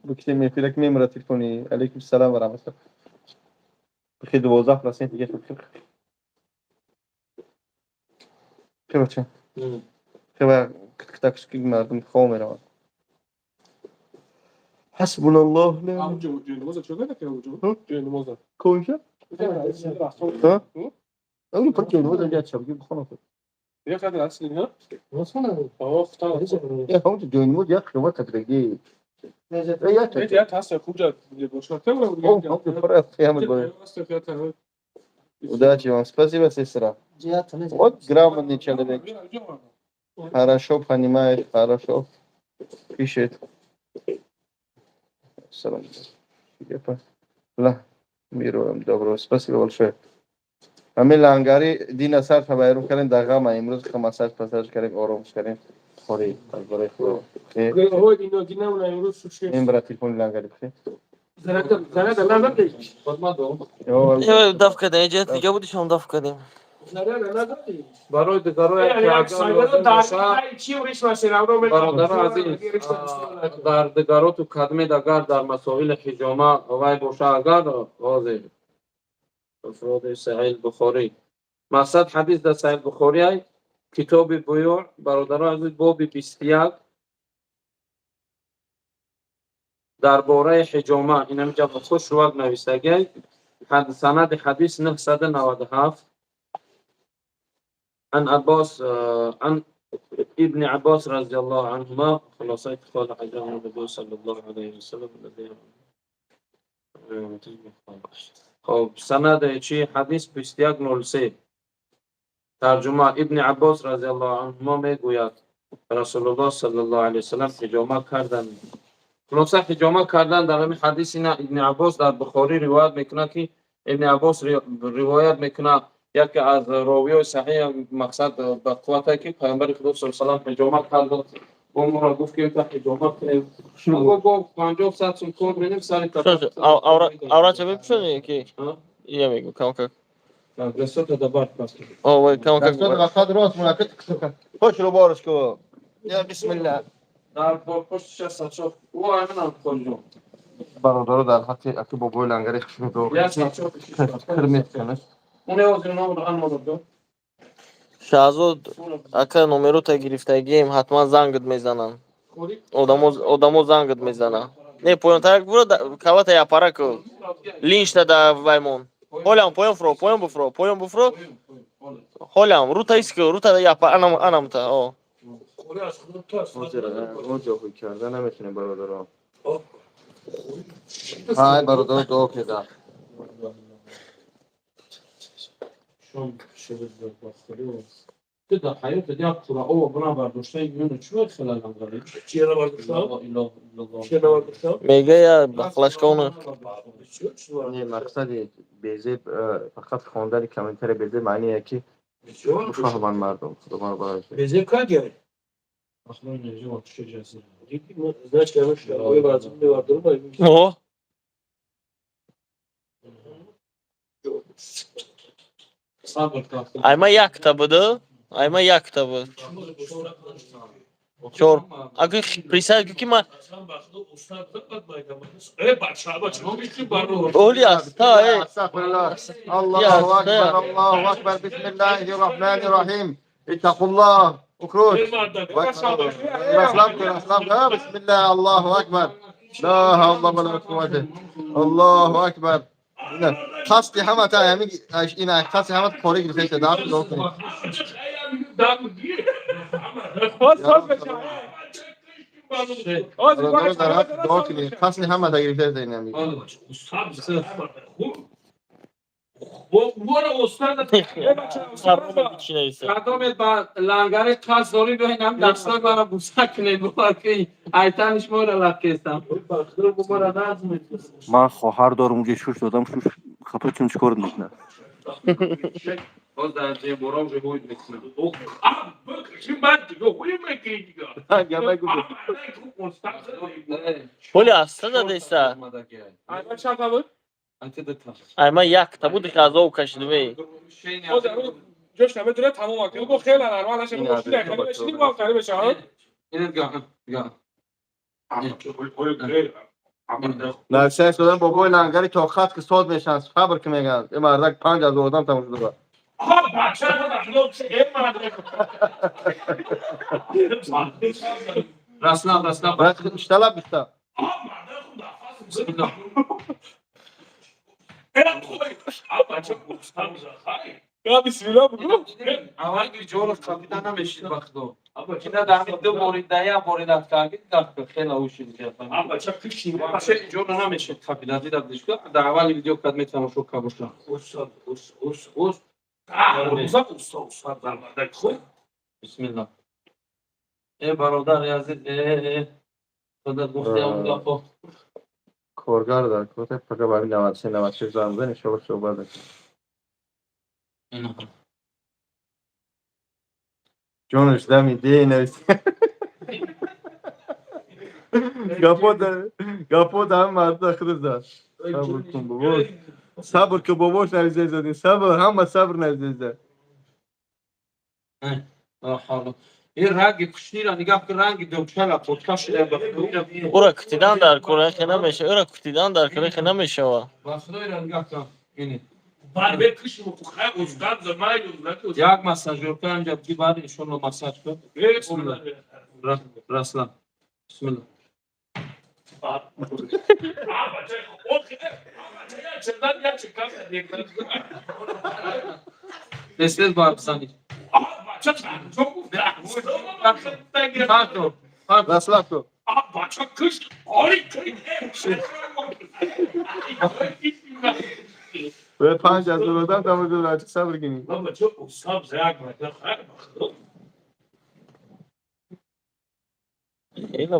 Буките мефирак мемра телефони. Алейкум салам ва раҳматуллоҳ. Бихи 12% дига. Хе бача. Хе ба киткитакш ки мардум хоб мераванд. Ҳасбуналлоҳ. Кунҷа? Ҳа? Ӯ пар ҷой намоза ҷа чабги бихонам. Я ҳамон ҷой намоз як хиёбон катраги. Я Удачи вам. Спасибо, сестра. Вот грамотный человек. Хорошо понимает, хорошо пишет. Салам. Миру вам доброго. Спасибо большое. Ҳамин лангари дина сар табайрум кардем, дар ғама имрӯз массаж пассаж кардем, оромш кардем. Хори, аз барои Худо. Ин бра телефони лангари бихе. Даф кардем, ҷиҳат дига буди, шом даф кардем. Барои дигаро бародаро азиз, дар дигароту кадмед, агар дар масоили ҳиҷома вай боша, агар ҳозир афроди Саҳиҳ Бухорӣ, мақсад ҳадис дар Саҳиҳ Бухорӣ ай, китоби буюъ, бародаро азиз, боби 21, дар бораи ҳиҷома, инамиҷа хуш рувак нависагиай, санади ҳадис 997. عن عباس، عن ابن عباس رضي الله عنهما، خلاصة قال حجام النبي صلى الله عليه وسلم الذي خب، سند چی حدیث 2103. ترجمه: ابن عباس رضی الله عنهما میگوید رسول الله صلی الله علیه وسلم حجامه کردند. خلاصه حجامه کردن در همین حدیث اینا ابن عباس در بخاری روایت میکنه که ابن عباس روایت میکنه، یکی از راویای صحیح، مقصد به قوت که پیامبر خدا صلی الله علیه و سلم حجامه کرد. با ما را گفت که تا حجامه کنیم، ما گفت 50 100 سوم کار می‌نیم سر Аврача бипӯшонӣ ки я мегӯ камкак. Дастото да бард пас. О, вай камкак. Дастото қад рост мунакат. Хош ру борш ку. Я бисмилла. Дар пуштша сачо. О, айман хоҷо. Бародаро, дар ҳаққи аки бобои лангари хушрӯ Я сачо. Кирмет канаш. Уне озир ном ан модо. Шаҳзод ака, номерота гирифтагием, ҳатман зангат мезананд. Одамо, одамо зангат мезананд. Не, поёнтарак буро, калата япара ку. Линшта да ваймон. Ҳолям поён фуро, поён буфуро, поён буфуро. Ҳолям рута иску, рута япа анам анамта. О. Ҷоҳӣ карда наметонем, бародаро. Ҳай, бародаро, дуо кеда. Шом шуд ба дар ҳаёт як қура об бина бардоштаи миёна чӣ бояд хелалам гари? Мега я бахлашкона. Не, мақсади безеб фақат хондани комментари безеб маъние ки бифаҳманд мардум. Худо маро барои Безеб кагер. Значит, я шарои вазм мевардорам. О, Сабр кун. Айма якта буду? Айма якта буд. Чор. Аги присад ки ма оли аста э. Астағфируллоҳ. Аллоҳу акбар, Аллоҳу акбар. Бисмиллоҳир роҳманир роҳим. Иттақуллоҳ. Ухруҷ. Раслам кун, раслам кун. Бисмиллоҳ, Аллоҳу акбар. Ла ҳавла ва ла қуввата. Аллоҳу акбар. Ина қасди ҳамата ҳамин ина қасди ҳамата кори гирифта шуда. Дафт дуо кунед. Бародарон, дар ҳақ дуо кунед. Қасди ҳамата гирифта шуда ин ҳамин. Саррома чи нависа? Кадомет ба лангари қасд дорӣ, биёин ҳам дастҳои маро буса кунед, бовар ки айтаниш моро лабкестам. Ман хоҳар дорам, унҷа шуш додам, шуш хапа чун чикор мекунад? Боз дар ҷебором ҷуҳуд мекунам. Оли аста задеста. Айма якта буд ки азоб кашидме. Ҷош намедура, тамом акл бо хеле нормал наша, бо шида хеле бешини, бо хеле беша. Нависа истодан бобои лангари тоқат ки сод мешанд, сабр ки мегӯянд. Ин мардак 5000 одам тамошо дорад. Раслам, раслам. Ишталаб биста. Я бисмилла бугу. Аввал ҷоров капитан намешид, ба худо. Кина дар ду борида, як борида карги, хела ушид. Ҷоро намешид капитан, дида будиш, дар аввали видео кад метамошо кабоша. Бисмилла. Э, бародари азиз, э, худат гуфти он гапо. Коргар дар кота фақат барои 93 96 занг бизан, иншоалло суҳбат мекунем. Ҷонаш дами де навис. Гапо да гапо да марда худат да. Сабр кун бобош. Сабр ки бобош нависа задин. Сабр, ҳама сабр нависа зад. Ин ранги пуштиро нигаҳ кун, ранги дучала потка шуда, ба худоира. Ура кутидан дар кора хе намеша. Ура кутидан дар кора хе намешава. Ба худоира нигаҳ кун. Ини. Як массажёрка инҷа ки баъд иншоалло массаж кун. Бисмилла. Раслам. Бисмилла. Тез-тез бояд бизанӣ. Фарто. Раслам кун. Бе 5000 одам тамошо дорад, сабр кунӣ. Хеле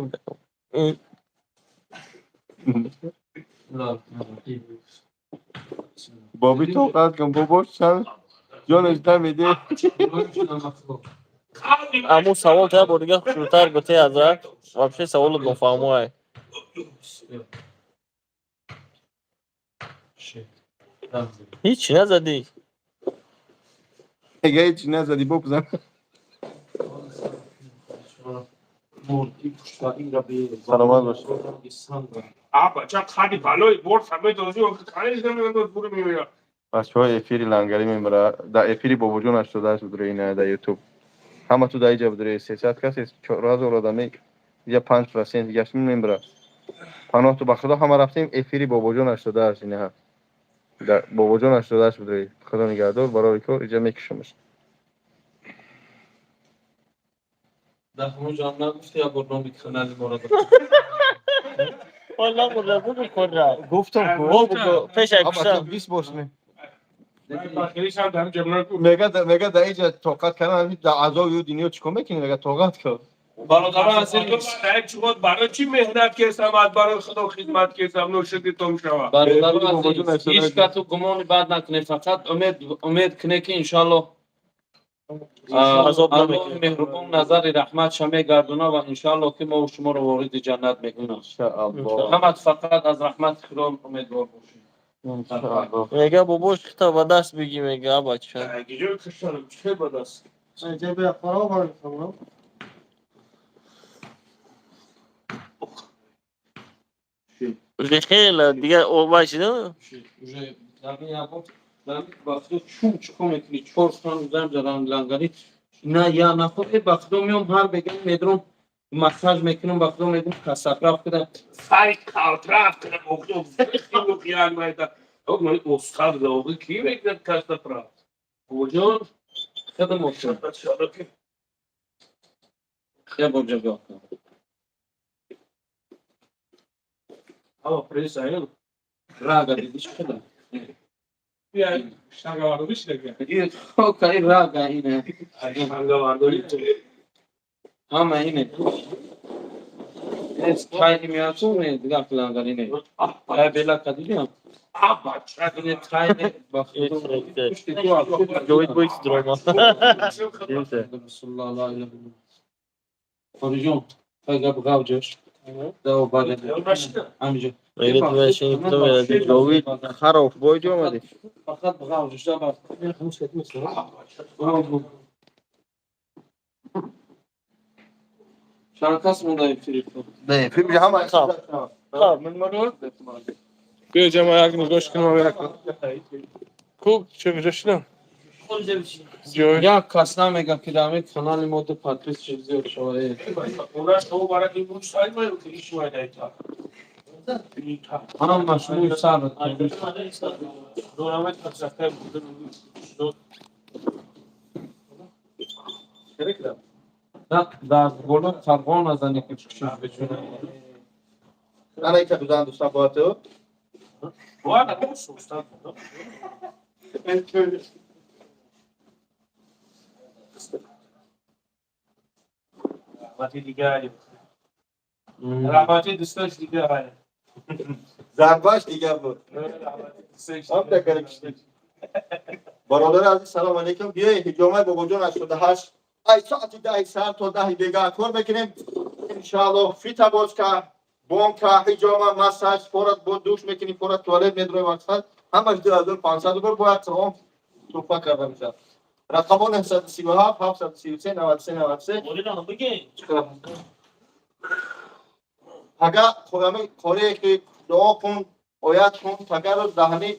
Боби тоқат кун бобош, чанд ҷонаш дамиде. Аму савол та бор дига хушрӯтар гуфти, ҳазрат. Вообще саволот нофаҳмоай. Ҳичи назадӣ. Мега ҳеҷ назадӣ, бобзан. Саломат бош. Бачаҳои эфири лангарӣ мемара. Дар эфири бобоҷон 88 будре ина дар YouTube. Ҳама ту дар иҷа будре 300 кас, 4000 одаме, иҷа 5% дигаш мембара. Паноҳ ту ба худо, ҳама рафтем эфири бобоҷон 88 ина. Дар бобоҷон 88 будре. Худо нигаҳдор, барои кор иҷа мекушамаш. Дар ҳамон ҷо нагуфти як бор номи канали моро. Валла мурда бугу хӯрда. Гуфтам ку. О бугу пешай кушта. 20 бор ме. Мега дар иҷа тоқат кардан, дар азоби ӯ дунё чикор мекунӣ? Мега тоқат кун. Бародарон азиз, Барои чӣ меҳнат кесам, аз барои худо хидмат кесам, ношукри том шава. Бародарон азиз, ҳеҷ касу гумони бад накунед, фақат умед, умед кунед, ки иншоалло Азоб Аллоҳи намекунад. Меҳрубон назари раҳматша мегардона ва иншааллоҳ, ки мо шуморо вориди ҷаннат мекунад. Иншааллоҳ. Ҳамат фақат аз раҳмати Худо умедвор бошед. Иншааллоҳ. Мега, бобош, хита ба даст бигӣ, мега, бача. Гиҷо киштанам чӣ ба даст? Уже хеле дига обашида. Уже дар ин ябо дар ба Худо чун чико мекунӣ, чор сан зам задан лангари на я нахо э ба Худо меом, ҳар бегам медром, массаж мекунам, ба Худо мегум, касафраф куда. Сари калтраф кардам, охи хеле хиял майда. Ох, ман устад лоғи ки мекунад кастафраф? Бобоҷон, худам ошо. Я бор ҷабё. Ава пресс аю. Рага диди чӣ куда? Я штангавардорӣ шидаги. И хока и рага ине. Штангавардорӣ. Ҳама ине. Эс тайни миасу не дигар лангари не. Ай бела кадидиам. А бача. Ине тайни ба Худо. Пушти ту аз Ҷовид боис дрома. Расулуллоҳ ла илаҳа иллаллоҳ. Хориҷон, хай гап ғавҷаш. Даво баъд. Ҳамиҷо. Мега, ту мешини, ту меради. Ҷовид хароб боиҷо омадӣ. Фақат ғавҷаш да баъд. Чанд кас монда телефон? Не, филм ҳама. Биё, ҷама, як нигоҳш кунам, як. Ку чӣ ҷо шидам? Ҷой. Як кас намега, ки дар ҳамин канали мо ду подписчик зиёд шава. Онаш то барак ин буч сай маю ки иш майда. Ҳамаш мӯи сар. Дорамет таксакай будан. Дар боло фарғон назани, ки чиз бечуна. Ана ика бизан, дӯстан, бояд ту. Бояд устад. Раҳмати дига. Раҳмати дӯстош дига. Зарбаш дигар буд. Ҳам такара киштик. Бародари азиз, салом алейкум. Биёед, ҳиҷомаи бобоҷон 88 ай соати 10 сар то 10 бега кор мекунем. Иншааллоҳ, фитобочка, бонка, ҳиҷома, массаж, форат бо душ мекунем, форат туалет медроем, мақсад ҳамаш 2500 рубл бояд таом туҳфа карда мешавад. Рақамҳо 937 733 93 93. Пага қорами қорие ки дуо кун, оят кун, пага рӯз даҳани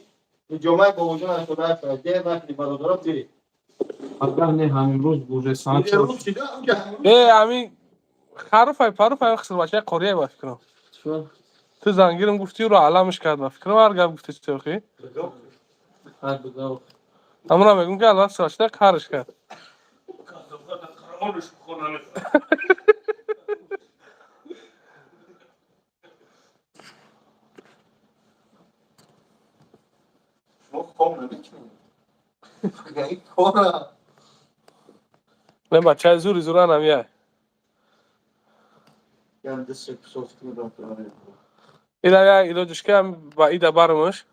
ҳиҷомаи бобоҷон 88 дер накунӣ, бародаро, биёед. Агар не, ҳамин рӯз уже соат Рӯз шида, ҳамҷа. Э, ами харуфай паруфай хиср бача қория ба фикрам. Ту зангирам гуфти, ӯро аламш кард ба фикрам, ҳар гап гуфти чӣ. Ҳар бигав. Ҳамона мегум, ки аллах сачта қарш кард. Қуръонаш хона. Шумо хоб намекунед. Ин кора. Не, бачаи зури зура намияй. Яъне дастша соф кунед. Ила як илоҷиш ки ба ида бармаш.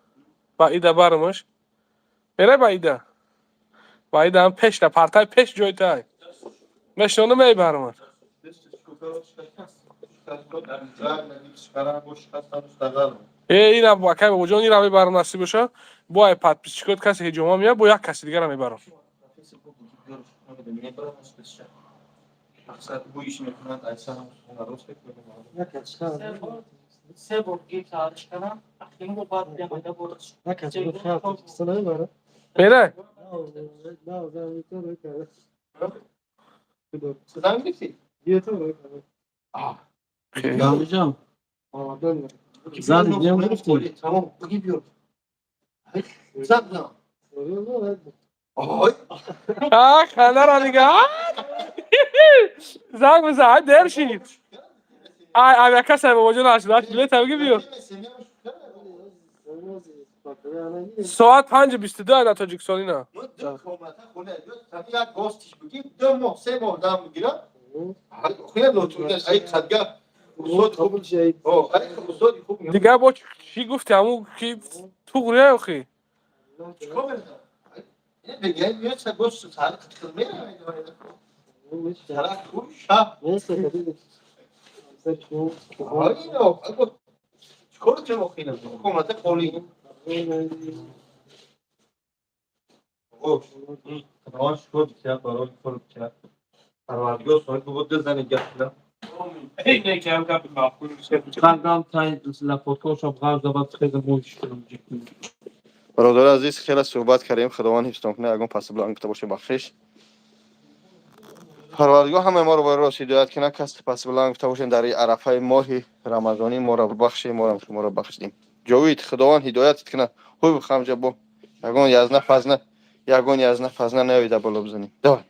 Ба ида бармаш. Мерай ба ида. Ба ида ҳам пеш да партай пеш ҷой тай. Мешнону мебармад. Э, ина акай бобоҷон, ира мебарам, насиб боша. Бо ай подписчикот касе ҳиҷома меяд, бо як каси дигара мебарам. Мақсад бӯиш мекунад, айсанам рост мекунад. Се бор гир тариш кардам, ахирин бор баъд биямайда бораш. Мерай? Занг гирифтӣ? Гавҷон. Зан дидем гуфтӣ. Тамом, биги биё. Зан зан. Ой, А, ханара дига. Занг бизан, ай дер шид. Ай, авиакасса бобоҷон 88 билет ҳам биё. Соат 5:22 ай дар Тоҷикистон ина. Мо ду комната хона як гостиш бигим, 2 моҳ, 3 моҳ дам бигирам. Хеле лотф, ай қадга устод хуб. О, ай устоди хуб. Дигар бо чӣ гуфти, ҳамун ки туғрия охи? Чикор мекунам? Бародари азиз, хеле суҳбат кардем, Худованд ҳифзтон кунад. Ягон пасблан гуфта боше, бахшиш. Парвардигор ҳамаи моро ба рост ҳидоят кунад. Кас пасблан гуфта бошем дар арафаи моҳи рамазонӣ, моро бахше, морам шуморо бахшидем. Ҷовид, Худованд ҳидоятат кунад. Хуй, хамҷа бо ягон язна фазна, ягон язна фазна наёида боло бизанем. Давай.